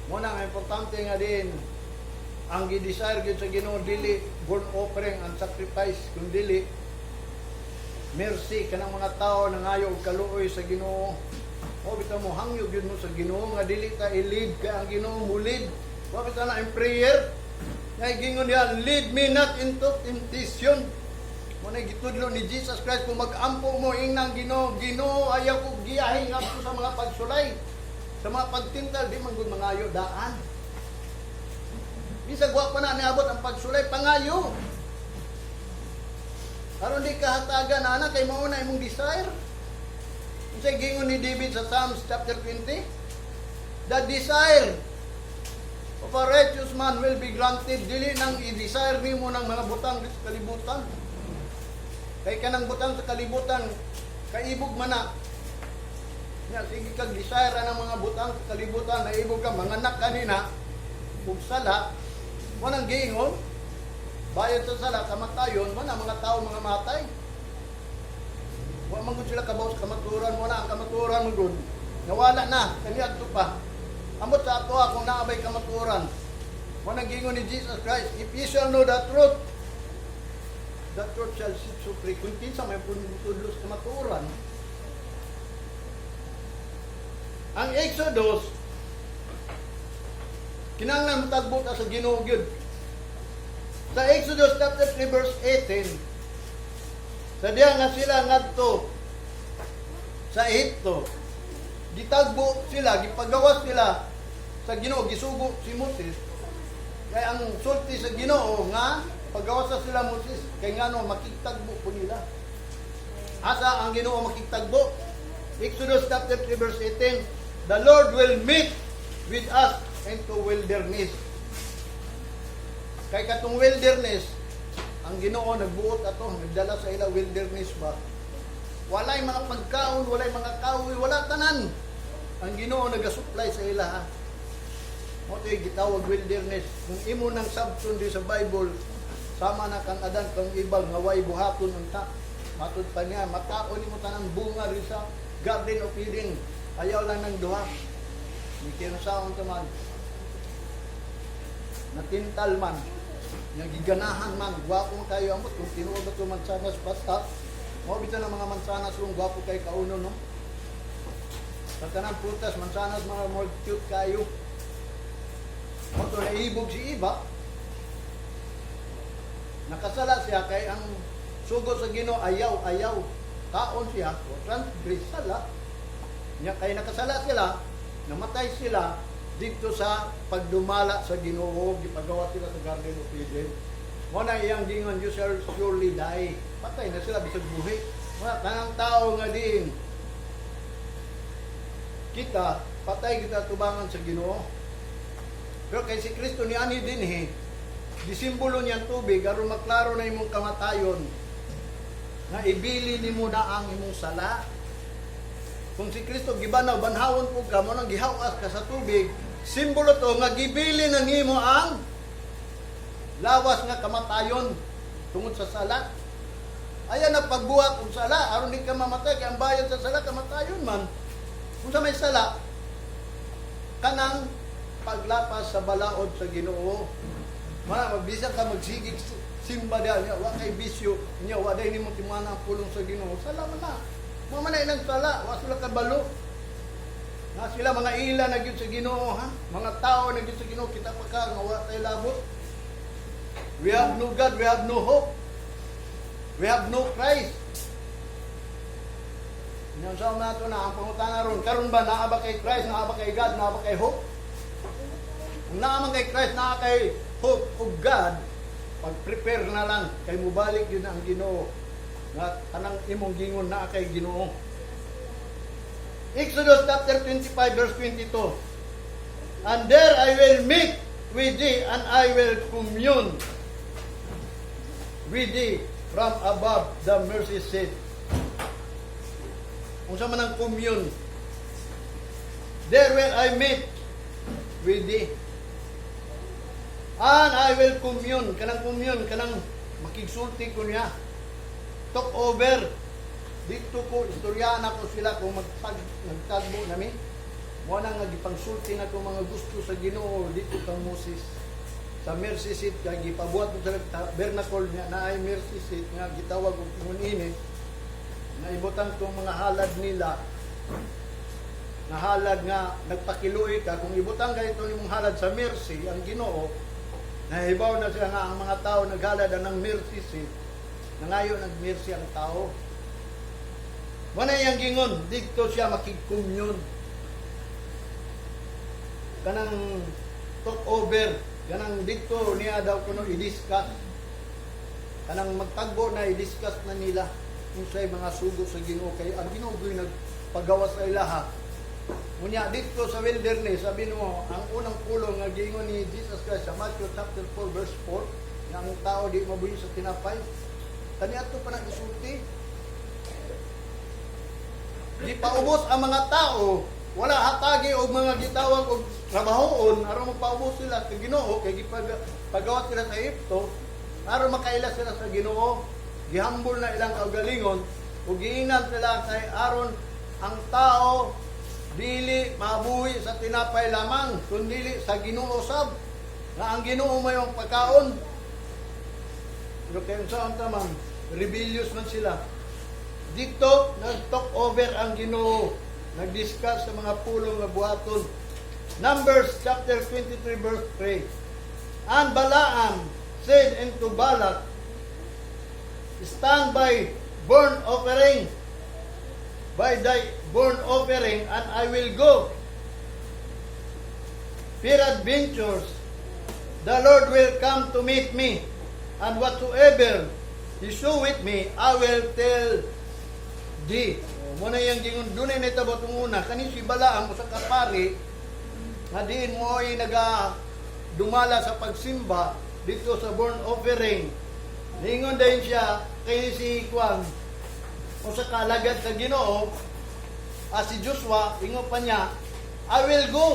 Mao na ang importante nga din ang gi-desire gyud sa Ginoo, dili burnt offering and sacrifice, kun dili mercy kanang mga tao nangayo og kaluoy sa Ginoo. O bitaw mo hangyo gyud mo sa Ginoo nga dili ta i-lead kay ang Ginoo mo lead. Wa bitaw na in prayer. Nga gingon niya, "Lead me not into temptation." Mao na gitudlo ni Jesus Christ, kung mag-ampo mo ingnang Ginoo, "Ginoo, ayaw ko giyahin ngadto sa mga pagsulay. Sa mga pagtintal," di man gud mangayo daan. Bisag wa pa na niabot ang pagsulay, pangayo. Aron di ka hatagan ana kay mao na imong desire. Unsay gingon ni David sa Psalms chapter 20? "The desire of a righteous man will be granted." Dili nang i-desire nimo ng mga butang sa kalibutan. Kay kanang butang sa kalibutan, kaibog man na. Nya, sige kag desire ang mga butang sa kalibutan, naibog ka, manganak kanina, ug sala, walang giingon, bayad sa sala, kamatayon, wala mga tao mga matay. Wa man gud sila kabaw sa kamaturan mo na ang kamaturan mo gud. Nawala na kaniadto pa. Amot sa ato kung naabay kamaturan. Mao nang giingon ni Jesus Christ, "If ye shall know the truth shall set you free." Kung kinsa may tudlo sa kamaturan. Ang Exodus, kinahanglan motagbo ta sa Ginoo gyud. Sa Exodus chapter 3 verse 18, sa diya nga sila ngadto sa Ehipto, gitagbo sila, gipagawas sila sa Ginoo, gisugo si Moses. Kay ang sulti sa Ginoo nga pagawas sa sila Moses, kay ngano makigtagbo po nila. Asa ang Ginoo makigtagbo? Exodus chapter 3 verse 18, "The Lord will meet with us into wilderness." Kay katong wilderness, ang Ginoo nagbuot ato, nagdala sa ila wilderness ba. Walay mga pagkaon, walay mga kahoy, wala tanan. Ang Ginoo nagasupply sa ila ha. Mao to'y gitawag wilderness. Kung imo nang sabton di sa Bible, sama na kang Adan kang ibang nga way buhaton unta. Matud pa niya, mataon nimo tanang bunga rin sa Garden of Eden. Ayaw lang ng duha. Ni kinusaon ta man. Natintal man. Nga giganahan man. Gwapo kayo amot kung tinuod ba ito mansanas basta. Mao bitaw ng mga mansanas kung gwapo kay kauno, no? Sa tanang prutas, mansanas mga more cute kayo. Mao to naibog si Eva. Nakasala siya kay ang sugo sa Ginoo, ayaw, ayaw. Kaon siya, o transgress, sala. Nya kay nakasala sila, namatay sila dito sa pagdumala sa Ginoo, gipagawa sila sa Garden of Eden. Mo na iyang gingon, "You shall surely die." Patay na sila bisag buhi. Mga kanang tao nga diin kita, patay kita tubangan sa Ginoo. Pero kay si Kristo ni ani dinhi, gisimbolo niyang tubig aron maklaro na imong kamatayon nga ibili nimo na ang imong sala. Kung si Kristo gibanaw, banhawon po ka, mo nang gihawas ka sa tubig, simbolo to nga gibili na nimo ang lawas nga kamatayon tungod sa sala. Ayan na pagbuhat og sala, aron di ka mamatay, kay ang bayad sa sala, kamatayon man. Kung sa may sala, kanang paglapas sa balaod sa Ginoo. Ma, magbisa ka magsigig simba diha niya, wa kay bisyo, niya wa day nimo timana ang pulong sa Ginoo. Sala man na. Mo man na ilang sala, wa sila kabalo. Na sila mga ila na gyud sa Ginoo, ha? Mga tao na gyud sa Ginoo, kita pa ka nga wa tay labot. We have no God, we have no hope. We have no Christ. Nya sa nato na ang pangutana ron, karon ba naa ba kay Christ, naa ba kay God, naa ba kay hope? Kung naa man kay Christ, naa kay hope of God, pag-prepare na lang kay mubalik yun ang Ginoo nga kanang imong gingon naa kay Ginoo. Exodus chapter 25 verse 22. "And there I will meet with thee and I will commune with thee from above the mercy seat." Unsa man ang commune? "There will I meet with thee. And I will commune." Kanang commune, kanang makigsulti ko niya. Talk over. Dito ko, istoryahan ako sila kung magtagbo nami. Mo na nga gipangsulti na ko mga gusto sa Ginoo dito kang Moses. Sa mercy seat kay gipabuhat mo sa tabernacle niya na ay mercy seat nga gitawag og ingon ini na ibutang tong mga halad nila na halad nga nagpakiluoy ka. Kung ibutang ganito nimong halad sa mercy, ang Ginoo nahibaw na siya nga ang mga tao naghalad ng mercy seat, nangayo nag mercy ang tao. Mo na iyang gingon didto siya makig-commune, kanang talk over, kanang didto niya daw kuno i-discuss, kanang magtagbo na i-discuss na nila unsay mga sugo sa Ginoo, kay ang Ginoo gyud nagpagawas sa ilaha. Unya dito sa wilderness, sabi mo, ang unang pulong nga giingon ni Jesus Christ sa Matthew chapter 4 verse 4, nga ang tao di mabuhi sa tinapay. Kaniadto pa nang isulti. Gipaubos ang mga tao, wala hatagi og mga gitawag og trabahoon aron mapaubos sila sa Ginoo kay gipagawas sila sa Ehipto aron makaila sila sa Ginoo. Gihambol na ilang kaugalingon ug giingnan sila kay aron ang tao dili mabuhi sa tinapay lamang kundili sa Ginoo sab, nga ang Ginoo may ang pagkaon. Pero kay unsa ang tamang rebellious man sila. Dito nag-talk over ang Ginoo, nag-discuss sa mga pulong nga buhaton. Numbers chapter 23 verse 3. "And Balaam said unto Balak, 'Stand by burnt offering, by thy burnt offering, and I will go. Peradventures, the Lord will come to meet me, and whatsoever He showeth me, I will tell thee.'" O, mo na yung gingon, dunay na itabo itong una, kani si Balaam, usa ka pari, nga diin mo ay naga dumala sa pagsimba dito sa burnt offering. Ningon din siya kay si Kwan, usa ka alagad sa Ginoo, si Joshua, ingon pa niya, "I will go."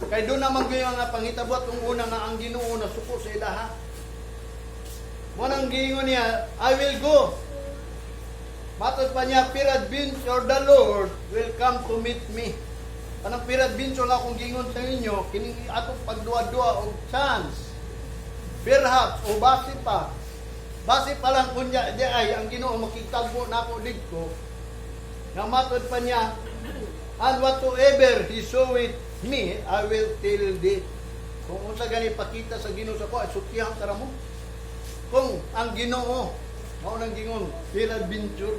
Kay doon naman gyud nga panghitabo atong una nga ang Ginoo na suko sa ilaha. Mo nang giingon niya, "I will go." Matod pa niya, "Peradventure the Lord will come to meet me." Kanang peradventure nga akong giingon sa inyo, kining atong pagduwa-duwa og chance. Perhaps, o base pa. Base pa lang kunya di ay ang Ginoo makitagbo nako didto. Nga matod pa niya, "And whatsoever He showeth me, I will tell thee." Kung unsa gani pakita sa Ginoo sa ko, ay sultihan tara mo. Kung ang Ginoo, mao nang gingon, peradventure,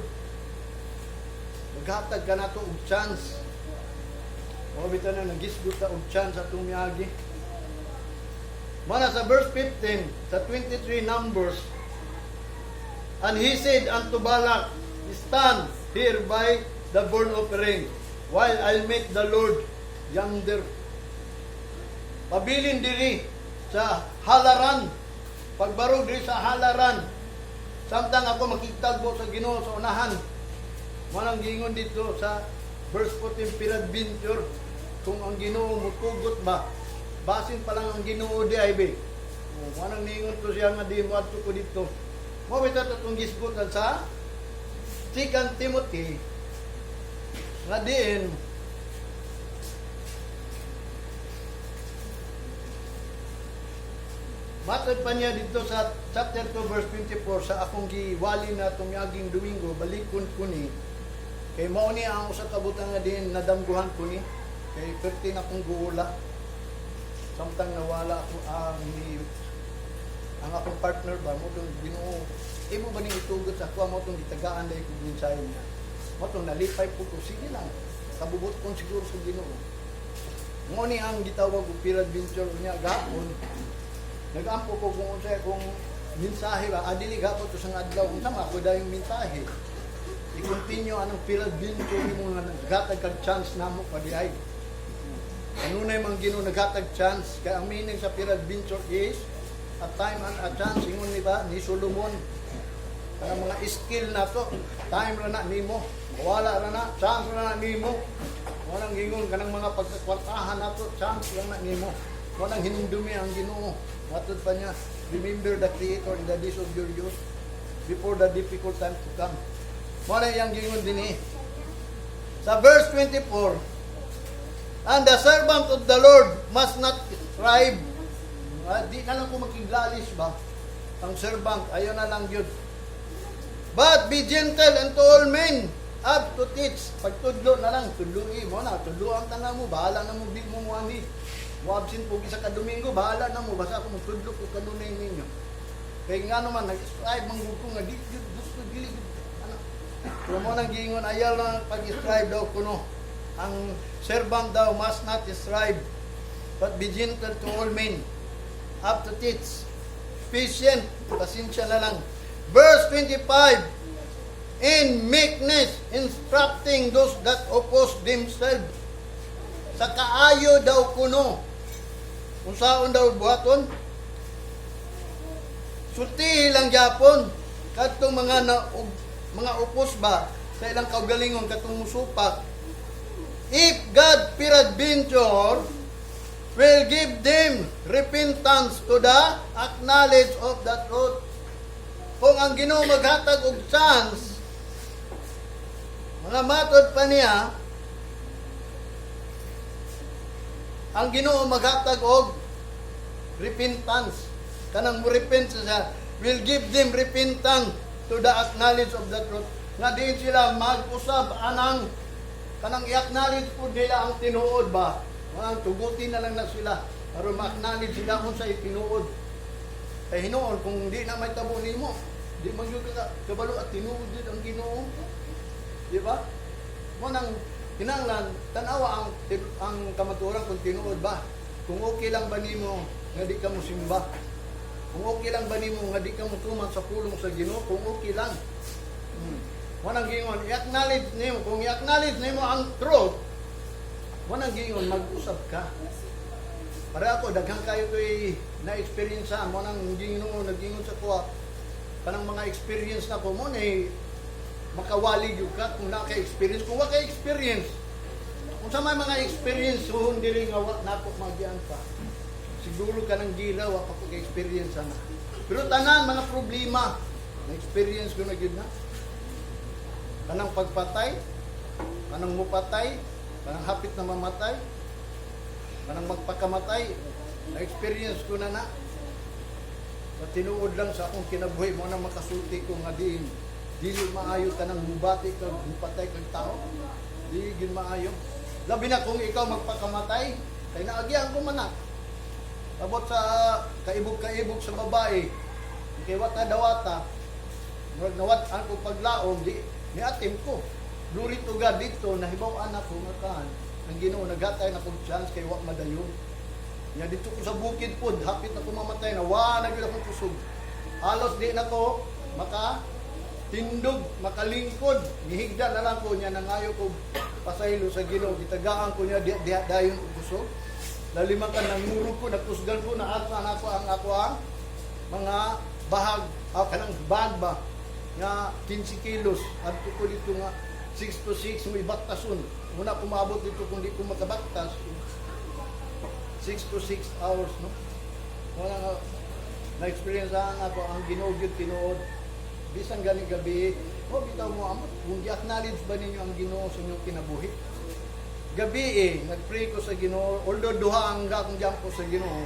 maghatag ka nato og chance. Mao bitaw na nagisgot ta og chance atong miagi. Mana sa verse 15, sa 23 Numbers, "And he said unto Balak, 'Stand here by the burnt offering, while I meet the Lord yonder.'" Pabilin diri sa halaran. Pagbarog diri sa halaran. Samtang ako makitagbo sa Ginoo sa unahan. Manang gingon dito sa verse 14, peradventure, kung ang Ginoo mutugot ba, basin pa lang ang Ginoo di ay be. Oh, manang ningon ko siya nga di mo adto ko dito. Mo bitaw atong gisgutan sa 2 Timothy nga diin matod pa niya dito sa chapter 2 verse 24 sa akong giwali na itong miaging Domingo, balikon ko ni kay mao ni ang usa ka butang nga diin nadamguhan ko ni kay perti na akong guula samtang nawala ako ang ni ang akong partner ba mo tong Ginoo, imo ba ning itugot sa ako mo tong gitagaan dahil kong mensahe niya mo tong nalipay po ko, sige lang, kabubot kon siguro sa Ginoo. Mo ni ang gitawag og peradventure niya. Gahapon nagampo ko kung unsa kung mensahe ba adili gahapon to sa adlaw, unsa man ako dayong mensahe i-continue anong peradventure nimo nga naghatag kag chance namo pa di ay. Kanunay man Ginoo naghatag chance kay ang meaning sa peradventure is a time and a chance, ingon ni ba ni Solomon, kanang mga skill na to, time ra na nimo, wala ra na, chance ra na nimo. Walang ingon kanang mga pagkakwartahan nato, chance lang na nimo. Walang hinumdumi ang Ginoo. Matod pa niya, "Remember the Creator in the days of your youth before the difficult time to come." Mo na iyang gingon dinhi sa verse 24, "And the servant of the Lord must not strive." Ah, di na lang ko makiglalis ba? Ang servant, ayaw na lang yun. "But be gentle unto all men, apt to teach." Pagtudlo na lang, tudloi mo na, tudloan ta na mo, bahala na mo, di mo mo ani. Mo absent po isa ka Domingo, bahala na mo, basta ako magtudlo ko kanunay ninyo. Kay nga naman, nag-strive man gud ko nga di gyud gusto dili gyud. Ano? Pero mo nang giingon, ayaw lang pag-strive daw kuno. Ang servant daw must not strive, but be gentle to all men, apt to teach, patient, pasensya na lang. Verse 25, "In meekness, instructing those that oppose themselves." Sa kaayo daw kuno. Kung saan daw buhaton, sultihi lang gyapon kadtong mga na, mga upos ba sa ilang kaugalingon katong musupak. "If God peradventure will give them repentance to the acknowledge of the truth." Kung ang Ginoo maghatag og chance, mga matod pa niya, ang Ginoo maghatag og repentance. Kanang mo repent siya, "will give them repentance to the acknowledge of the truth." Nga diin sila mag-usab anang kanang i-acknowledge po nila ang tinuod ba. Mga tugutin na lang na sila aron ma-acknowledge sila kung sa tinuod. Kay hinuon kung di na may tabo nimo, di man gyud ka kabalo at tinuod jud ang Ginoo. Di ba? Mo nang kinahanglan tan-awa ang kamatuoran kung tinuod ba. Kung okay lang ba nimo nga di ka mo simba. Kung okay lang ba nimo nga di ka mo tuman sa pulong sa Ginoo, kung okay lang. Mo nang giingon, i-acknowledge nimo, kung i-acknowledge nimo ang truth, mo nang giingon mag-usab ka. Para ako daghan kayo ko'y na-experience mo nang Ginoo nag-ingon sa kuha kanang mga experience na ko mo na makawali gyud ka kung naa kay experience. Kung wa kay experience, kung sa may mga experience suhon diri nga wa nako magian pa, siguro kanang gira wa pa ko kay experience ana, pero tanan mga problema na experience ko na gyud na kanang pagpatay, kanang mupatay, kanang hapit na mamatay, kanang magpakamatay, na experience ko na na. Sa tinuod lang sa akong kinabuhi mo na makasulti ko nga diin dili maayo tanang mubati kag mupatay kag tao. Dili gyud maayo. Labi na kung ikaw magpakamatay, kay naagian ko man na. Abot sa kaibog-kaibog sa babae, kay wata dawata, murag nawat ang ko paglaom, di niatim ko. Glory to God dito, nahibaw-an ako nga kaan. Ang Ginoo naghatay na kog chance kay wa madayon. Nya dito ko sa bukid pod, hapit na ko mamatay na wa na gyud akong kusog. Halos di na ko maka tindog, makalingkod. Gihigda na lang ko niya, nangayo ko pasaylo sa Ginoo. Gitagaan ko niya di, di dayon og kusog. Lalima ka nangurog ko, nakusgan ko, naasa na ako ang mga bahag, kanang bag ba, nga 15 kilos. Adto ko dito nga 6 to 6 mo ibaktason. Muna ko maabot dito kung di ko makabaktas. 6 to 6 hours, no? Wala nga, na-experience ang ako, ang Ginoo gyud tinuod. Bisan gani gabi, oh, bitaw mo amot, kung gi-acknowledge ba ninyo ang Ginoo sa inyong kinabuhi? Gabi eh, nag-pray ko sa Ginoo, although duha ang akong ko sa Ginoo.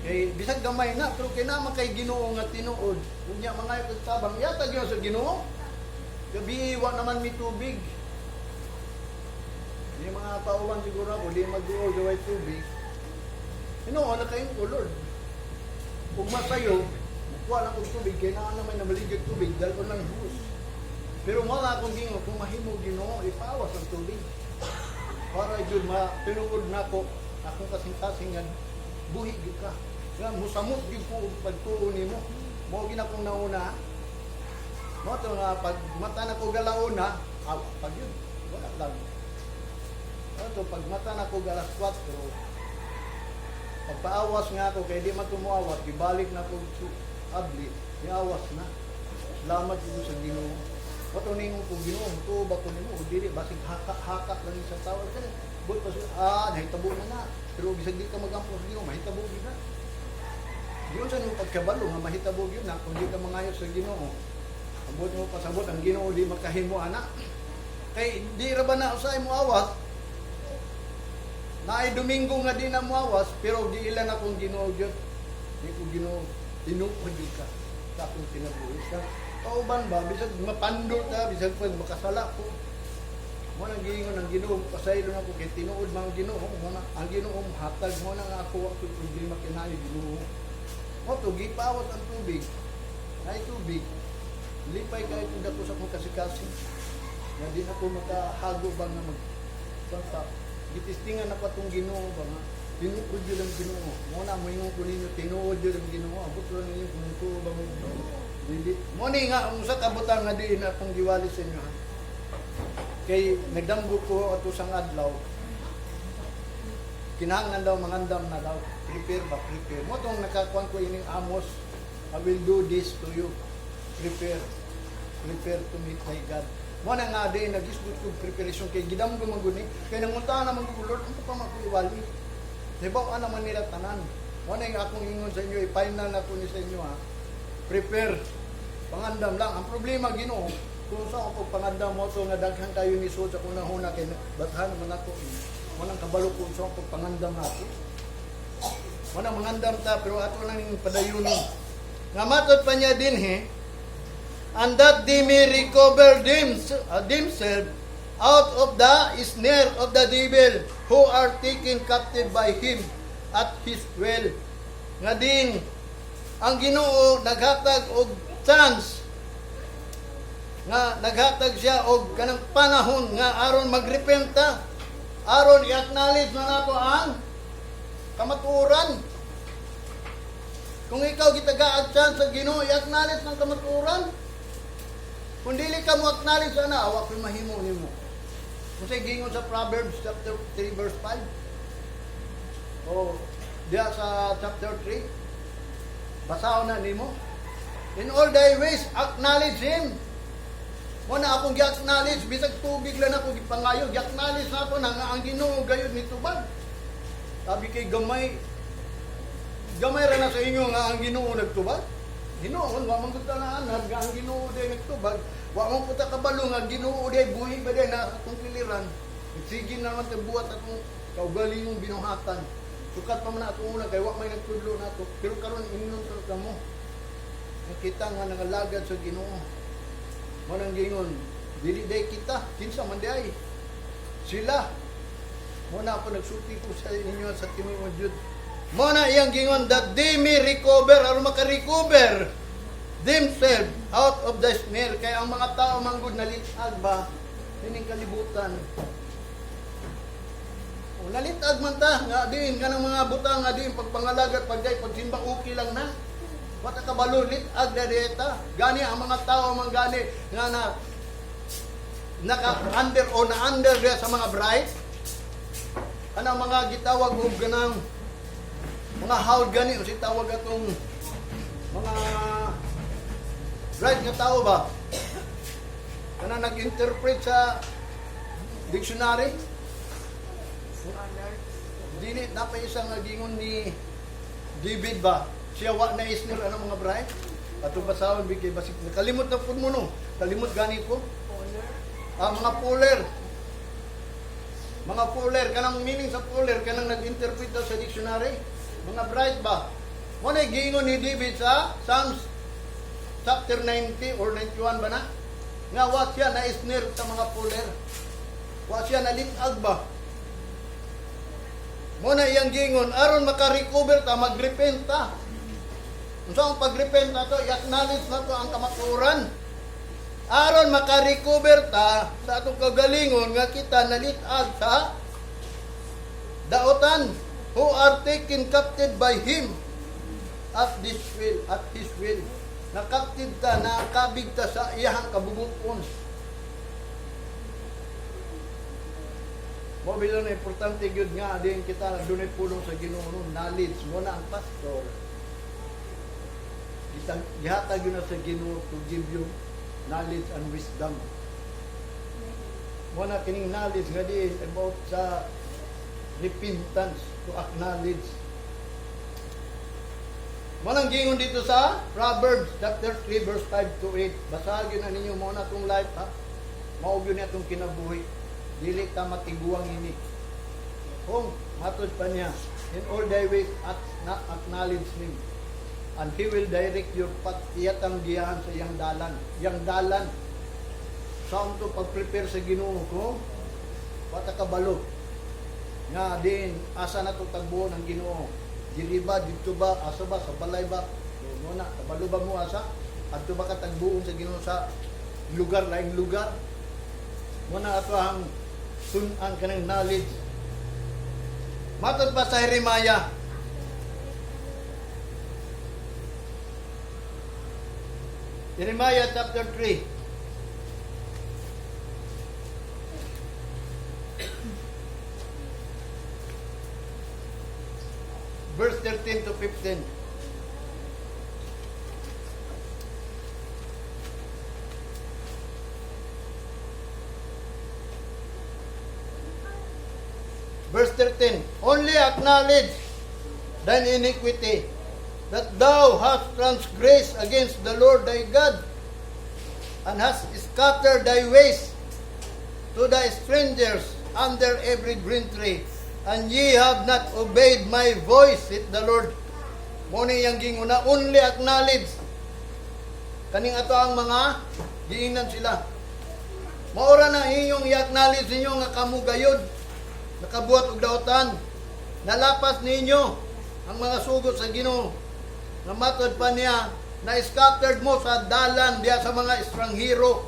Kay bisag gamay na, pero kay naman kay Ginoo nga tinuod. Unya mga kag tabang yatag yun sa Ginoo. Gabi wa naman mi tubig. Di mga tauhan siguro ako, di mag-duol gaway tubig. Ginoo na kayong ko, Lord. Ug masayo, kuha lang kong tubig, kaya na naman namaligid tubig, dahil ko lang hus. Pero wala akong ginoo, kung mahimo Ginoo, ipawas ang tubig. Para jud ma tinuod nako akong kasing-kasing nga buhi gyud ka. Nga musamot gyud ko og pagtuo nimo. Mao gina akong nauna. Mao to nga pag mata na ko galauna, aw pag yun, wala lang. Mao to pag mata na ko galas 4, pagpaawas nga ako kay di man tumuawas, gibalik na ko abli, niawas na. Salamat jud sa Ginoo. Wato ningon ko Ginoo, mutuo ba ko nimo o dili, basig haka-haka lang sa tao. Kani but pa nahitabo na na. Pero bisag di ka magampo sa Ginoo, mahitabo gyud na. Diyon sa nung pagkabalo nga mahitabo gyud na kung di ka mangayo sa Ginoo. Abot mo pasabot ang Ginoo di makahimo ana. Kay di ra ba na usay mo awas? Naay Domingo nga di na moawas, pero giilan akong Ginoo gyud. Di ko Ginoo, tinuod gyud ka sa akong kinabuhi. Sa kauban ba, bisag mapando ta, bisag pag makasala ko. Mo nang giingon ang Ginoo, pasaylo na ko kay tinuod man ang Ginoo, mo na ang Ginoo hatag mo na nga ako wa ko'y problema kinayo Ginoo. Mo to gipawat ang tubig. Ay tubig. Lipay kay kung dako sa akong kasing-kasing. Nga di na ko makahago ba nga mag basta gitistingan na pa tong Ginoo ba nga tinuod yun ang Ginoo. Mo na moingon ko ninyo tinuod yun ang Ginoo. Abot lang ninyo kung tuo ba mo. Dili. Mo ni nga ang usa ka butang nga diin akong giwali sa inyo ha. Kay nagdamgo ko ato sang adlaw. Kinahanglan daw mangandam na daw. Prepare ba? Prepare. Mo tong nakakuan ko ining Amos, "I will do this to you." Prepare. Prepare to meet thy God. Mo na nga di nagisgot ko preparation kay gidamgo man gud ni. Kay nangunta naman ko, "Lord, ano pa man ko iwali?" Hibaw naman nila tanan. Mo na yung akong ingon sa inyo, i-final na ko ni sa inyo ha. Prepare. Pangandam lang. Ang problema Ginoo, kung sa ako pangandam mo to nga daghan kayo ni sa kunahuna kay basahan naman ako. Mo nang kabalo kung sa ako pangandam ako. Mo nang mangandam ta pero ato lang yung padayunon. Nga matod pa niya dinhi, and that they may recover themselves out of the snare of the devil who are taken captive by him at his will. Nga din, ang Ginoo naghatag og chance nga naghatag siya og kanang panahon nga aron magrepenta, aron i-acknowledge na nato ang kamatuoran. Kung ikaw gitagaag chance sa Ginoo, i-acknowledge ng kamatuoran. Kung dili ka mo acknowledge ana, awa ko'y mahimo nimo. Kung sa gingon sa Proverbs chapter 3 verse 5. O diya sa chapter 3. Basahon na nimo. "In all thy ways acknowledge him." Mo na akong gi-acknowledge bisag tubig lang ako gipangayo, gi-acknowledge na ako na nga ang Ginoo gayud nitubag. Sabi kay gamay gamay ra na sa inyo nga ang Ginoo nagtubag. Ginoo, wa man gud na anad nga ang Ginoo day nagtubag. Wa man puta kabalo nga Ginoo day buhi ba day na akong kiliran. Sige na naman tayo buhat akong kaugalingong binuhatan. Sukad pa man na atong una kay wa may nagtudlo nato. Pero karon ingnon sa kamo. Nakita nga nangalagad sa Ginoo. Mao nang gingon, dili day kita, kinsa man diay. Sila. Mao na ako nagsulti ko sa inyo sa tinuod jud. Mao na iyang gingon that they may recover, aron maka-recover themselves out of the snare. Kaya ang mga tao manggod nalitag ba ining kalibutan. O, nalitag man ta nga diin kanang mga butang nga diin pagpangalagat, pagday, pagsimba, okay lang na. Wa ta kabalo, litag na dieta. Gani ang mga tao man gani nga na naka under o na under diya sa mga bride. Kanang mga gitawag og ganang mga hawd gani o si tawag atong mga bride nga tao ba? Kanang nag-interpret sa dictionary. Scholar. Dili na pa isang nga gingon ni David ba? Siya wa na isnir ano mga bride? Ato basahon bigay basig nakalimot na pud mo no. Kalimot gani ko. Scholar. Ah, mga puller. Mga puller, kanang meaning sa puller, kanang nag-interpret daw sa dictionary. Mga bride ba? Mo na giingon ni David sa Psalms chapter 90 or 91 ba na? Nga wa siya na snare sa mga puller. Wa siya nalitag ba? Mo na iyang giingon aron maka-recover ta, magrepent ta. Unsa ang pagrepent nato? I-acknowledge nato ang kamatuoran. Aron maka-recover ta sa atong kagalingon nga kita nalitag sa daotan, who are taken captive by him at his will. Nakaptive ta, nakabig ta sa iyahang kabubuton. Mo bilo na importante gyud nga din kita dunay pulong sa Ginoo no, knowledge mo na ang pastor. Gitang gihatag yun na sa Ginoo to give you knowledge and wisdom. Mo na kining knowledge nga di about sa repentance, to acknowledge. Mo nang gingon dito sa Proverbs chapter 3 verse 5 to 8. Basahon na ninyo mo na itong life ha. Mao gyud ni atong kinabuhi. Dili ta matiguang ini. Kung matod pa niya, in all thy ways at na acknowledge him, and he will direct your path. Iyatang giyahan sa iyang dalan. Iyang dalan. Sa to pag-prepare sa Ginoo ko, wata kabalo. Nga din, asa na to tagbuon ang Ginoo? Dili ba, dito ba, asa ba, sa balay ba? So, mo na, kabalo ba mo asa? Adto ba ka tagbuon sa Ginoo sa lugar, laing lugar? Mo na ato ang tun-an kanang knowledge. Matod pa sa Jeremiah. Jeremiah chapter 3. Verse 13 to 15. Verse 13, "Only acknowledge thine iniquity, that thou hast transgressed against the Lord thy God, and hast scattered thy ways to the strangers under every green tree, and ye have not obeyed my voice, saith the Lord." Mo ni iyang ginguna, only acknowledge. Kaning ato ang mga giingnan sila. Maura na inyong i-acknowledge ninyo nga kamo gayod nakabuhat og daotan. Nalapas ninyo ang mga sugo sa Ginoo. Nga matod pa niya, na scattered mo sa dalan diya sa mga estranghero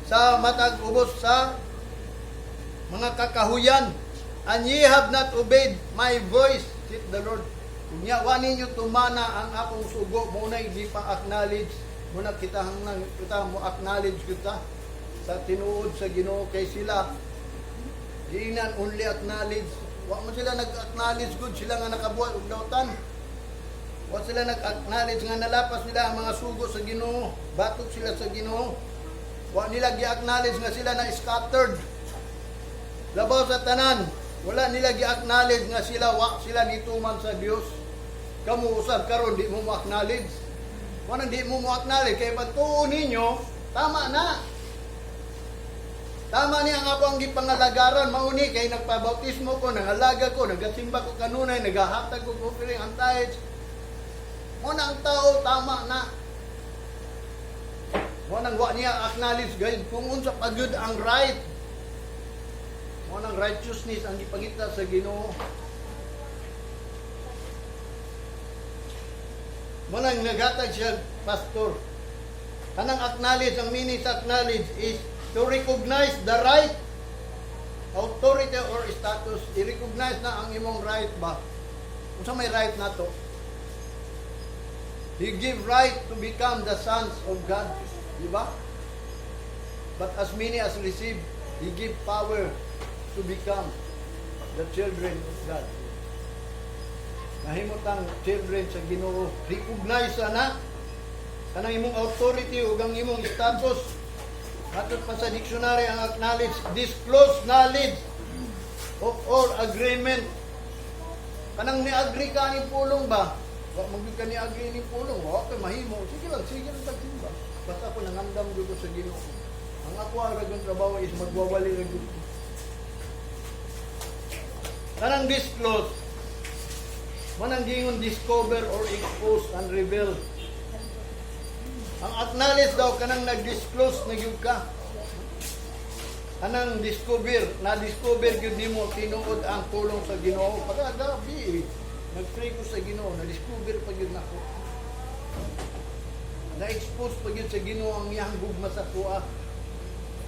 sa matag ubos sa mga kakahuyan, and ye have not obeyed my voice, saith the Lord. Unya wa ninyo tumana ang akong sugo. Mo na pa acknowledge mo na kita, hanggang kita mo acknowledge kita sa tinuod sa Ginoo, kay sila giinan only acknowledge. Wa man sila nag-acknowledge good sila nga nakabuhat og dautan. Wa sila nag-acknowledge nga nalapas nila ang mga sugo sa Ginoo, batok sila sa Ginoo. Wa nila gi-acknowledge nga sila na scattered. Labaw sa tanan, wala nila gi-acknowledge nga sila wa sila nituman sa Dios. Kamo usab karon di mo mo-acknowledge. Wa nang di mo mo-acknowledge kay pagtuo ninyo, tama na. Tama niya ang ako ang gipangalagaran, mauni kay nagpabautismo ko, nangalaga ko, nagasimba ko kanunay, nagahatag ko offering ang tithes. Mo na ang tao tama na. Mo nang wa niya acknowledge guys kung unsa pa gyud ang right. Mo nang righteousness ang gipangita sa Ginoo. Mo nang naghatag siya, pastor. Kanang acknowledge, ang meaning sa acknowledge is to recognize the right authority or status. I-recognize na ang imong right ba? Unsa may right nato? He give right to become the sons of God. Di ba? But as many as receive, He give power to become the children of God. Nahimutang children sa Ginoo. Recognize na kanang imong authority ug ang imong status. Matod pa sa dictionary ang acknowledge, disclose knowledge of or agreement. Kanang ni-agree ka ni pulong ba? Wa man gyud ka ni-agree ni pulong, wa kay mahimo. Sige lang tagsimba. Basta ako nangandam gyud ko sa Ginoo. Ang ako ang ragang trabaho is magwawali ra gyud ko. Kanang disclose, manang gingon discover or expose and reveal. Ang acknowledge daw kanang nag-disclose na gyud ka. Kanang discover, na-discover gyud nimo tinuod ang pulong sa Ginoo. Pagka gabi eh, nag-pray ko sa Ginoo, na-discover pa gyud nako. Na-expose pa gyud sa Ginoo ang iyang gugma sa kuha.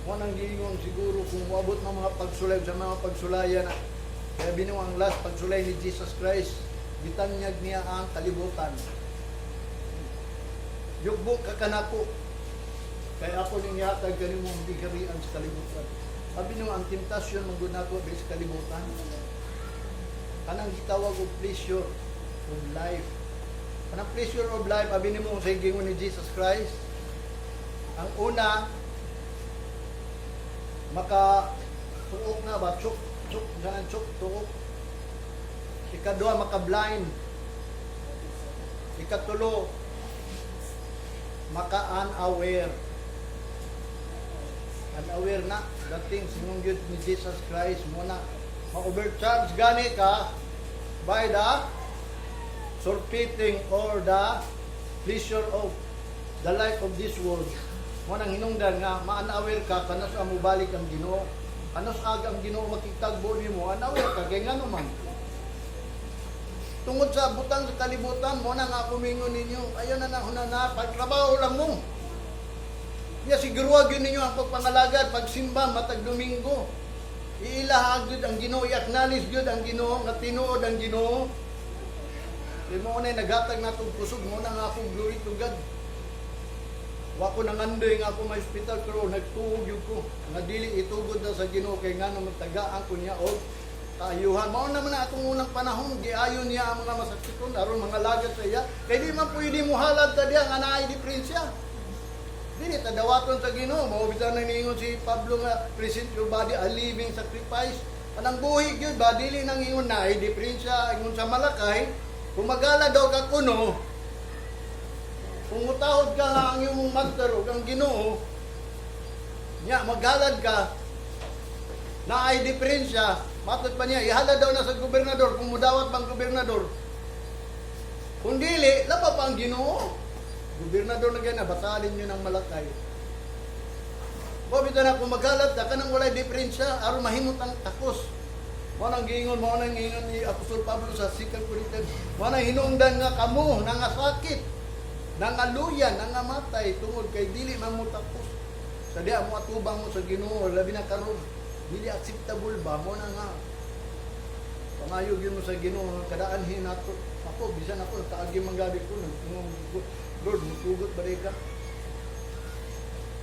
Mo nang giingon siguro kung moabot ng mga pagsulay sa mga pagsulayan na kaya binuo ang last pagsulay ni Jesus Christ, gitanyag niya ang kalibutan. Yugbo ka kanako. Kaya ako ning ihatag kanimo ang giharian sa kalibutan. Sabi nung ang temptasyon man gud nato sa kalibutan. Kanang gitawag og pleasure of life. Kanang pleasure of life, abi nimo sa gingon ni Jesus Christ. Ang una, maka tuok na ba, chuk chuk jangan chuk tuok. Ikaduha, maka blind. Ikatulo, maka unaware. Unaware na dating sinong gyud ni Jesus Christ mo na ma-overcharge gani ka by the surfeiting or the pleasure of the life of this world. Mo nang hinungdan nga ma-unaware ka kanos ang mobalik ang Ginoo, kanos aga ang Ginoo makitagbo nimo, unaware ka kay ngano man tungod sa butang sa kalibutan. Mo na nga ako mingon ninyo, ayon na na na pagtrabaho lang mo. Ya siguro gyud ninyo ang pagpangalagad, pagsimba matag Domingo. Iilahag gyud ang Ginoo, i-acknowledge gyud ang Ginoo nga tinuod ang Ginoo. Di mo na naghatag natong kusog mo na nga akong glory to God. Wa ko nangandoy nga ako may hospital pero nagtuog gyud ko nga dili itugod na sa Ginoo kay ngano man tagaan ko niya og kaayuhan. Mao naman na atong unang panahon giayon niya ang mga masakiton aron mga lagad sa iya. Kay di man pwede mo halad ta diya nga naay diferensya. Dili ta dawaton sa Ginoo. Mao bitan nang niingon si Pablo nga present your body a living sacrifice. Anang buhi gyud ba dili nang ingon na ay diferensya ingon sa Malakay kung magala daw ka kuno, kung mutahod ka nga ang imong master ug ang Ginoo nya maghalad ka na ay diferensya, matod pa niya ihalad daw na sa gobernador kung mudawat bang gobernador. Kung dili, laba pa ang Ginoo. Gobernador na gana, batalin nyo ng Malakay. Mo bitaw na kung maghalad ka kanang walay diferensya aron mahimot ang takos. Mao nang giingon ni Apostol Pablo sa 2 Corinthians, mao nang hinungdan nga kamo nangasakit, nangaluyan, nangamatay tungod kay dili man mo takos. Sa diha mo atubang mo sa Ginoo, labi na karon, dili acceptable ba mo na nga. Pangayo gyud mo sa Ginoo kadaan hinato. Ako bisan ako kaagi man gabi ko nagtunong ko, Lord, mutugot ba ka?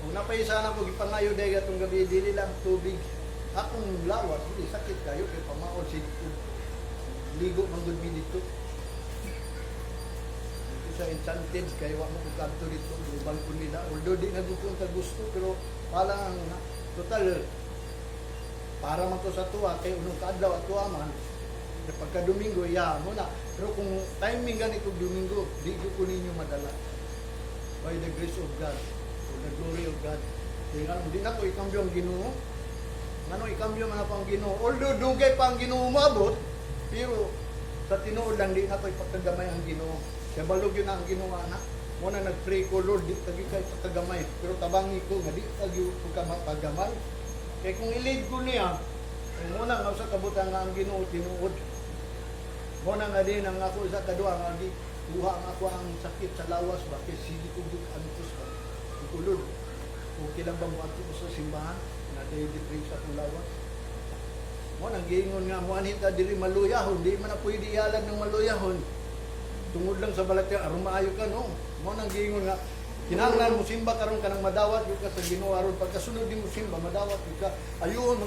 Kung napay sana ko gipangayo day atong gabi dili lang tubig. Akong lawas dili sakit kayo kay pamaol si ligo man gud mi dito. Dito sa Enchanted kay wa mo ko kadto dito lubang ko nila. Although di na gud ko gusto pero pala ang total para man to sa tuwa kay unong kaadlaw at tuwa man. Kay pagka Domingo iya mo na. Pero kung timing ganito Domingo, di gyud ko ninyo madala. By the grace of God, for the glory of God. Kaya nga, hindi na ko ikambyo ang Ginoo. Ngano ikambyo man ako ang Ginoo? Although dugay pa ang Ginoo moabot, pero sa tinuod lang, di na ko ipagkagamay ang Ginoo. Kaya balog yun na ang Ginoo ana. Mo na nagpray ko, "Lord, di tagi kay pagkagamay. Pero tabangi ko nga di tagi ko ka mapagamay." Kay kung i-lead ko niya, kung muna nga sa kabutan nga ang Ginoo tinuod. Mo na nga din ang ako sa kadua nga gi kuha ang ako ang sakit sa lawas ba kay sige ko gyud antos ba. Ikulod. Okay lang ba mo ko sa simbahan na day di sa akong lawas? Mo nang giingon nga moanhi ta diri maluyahon, di man na pwede ihalad ng maluyahon. Tungod lang sa balat aron maayo ka, no. Mo nang giingon nga kinahanglan mo simba karon kanang madawat gyud ka sa Ginoo aron pagkasunod nimo simba madawat gyud ka. Ayuhon.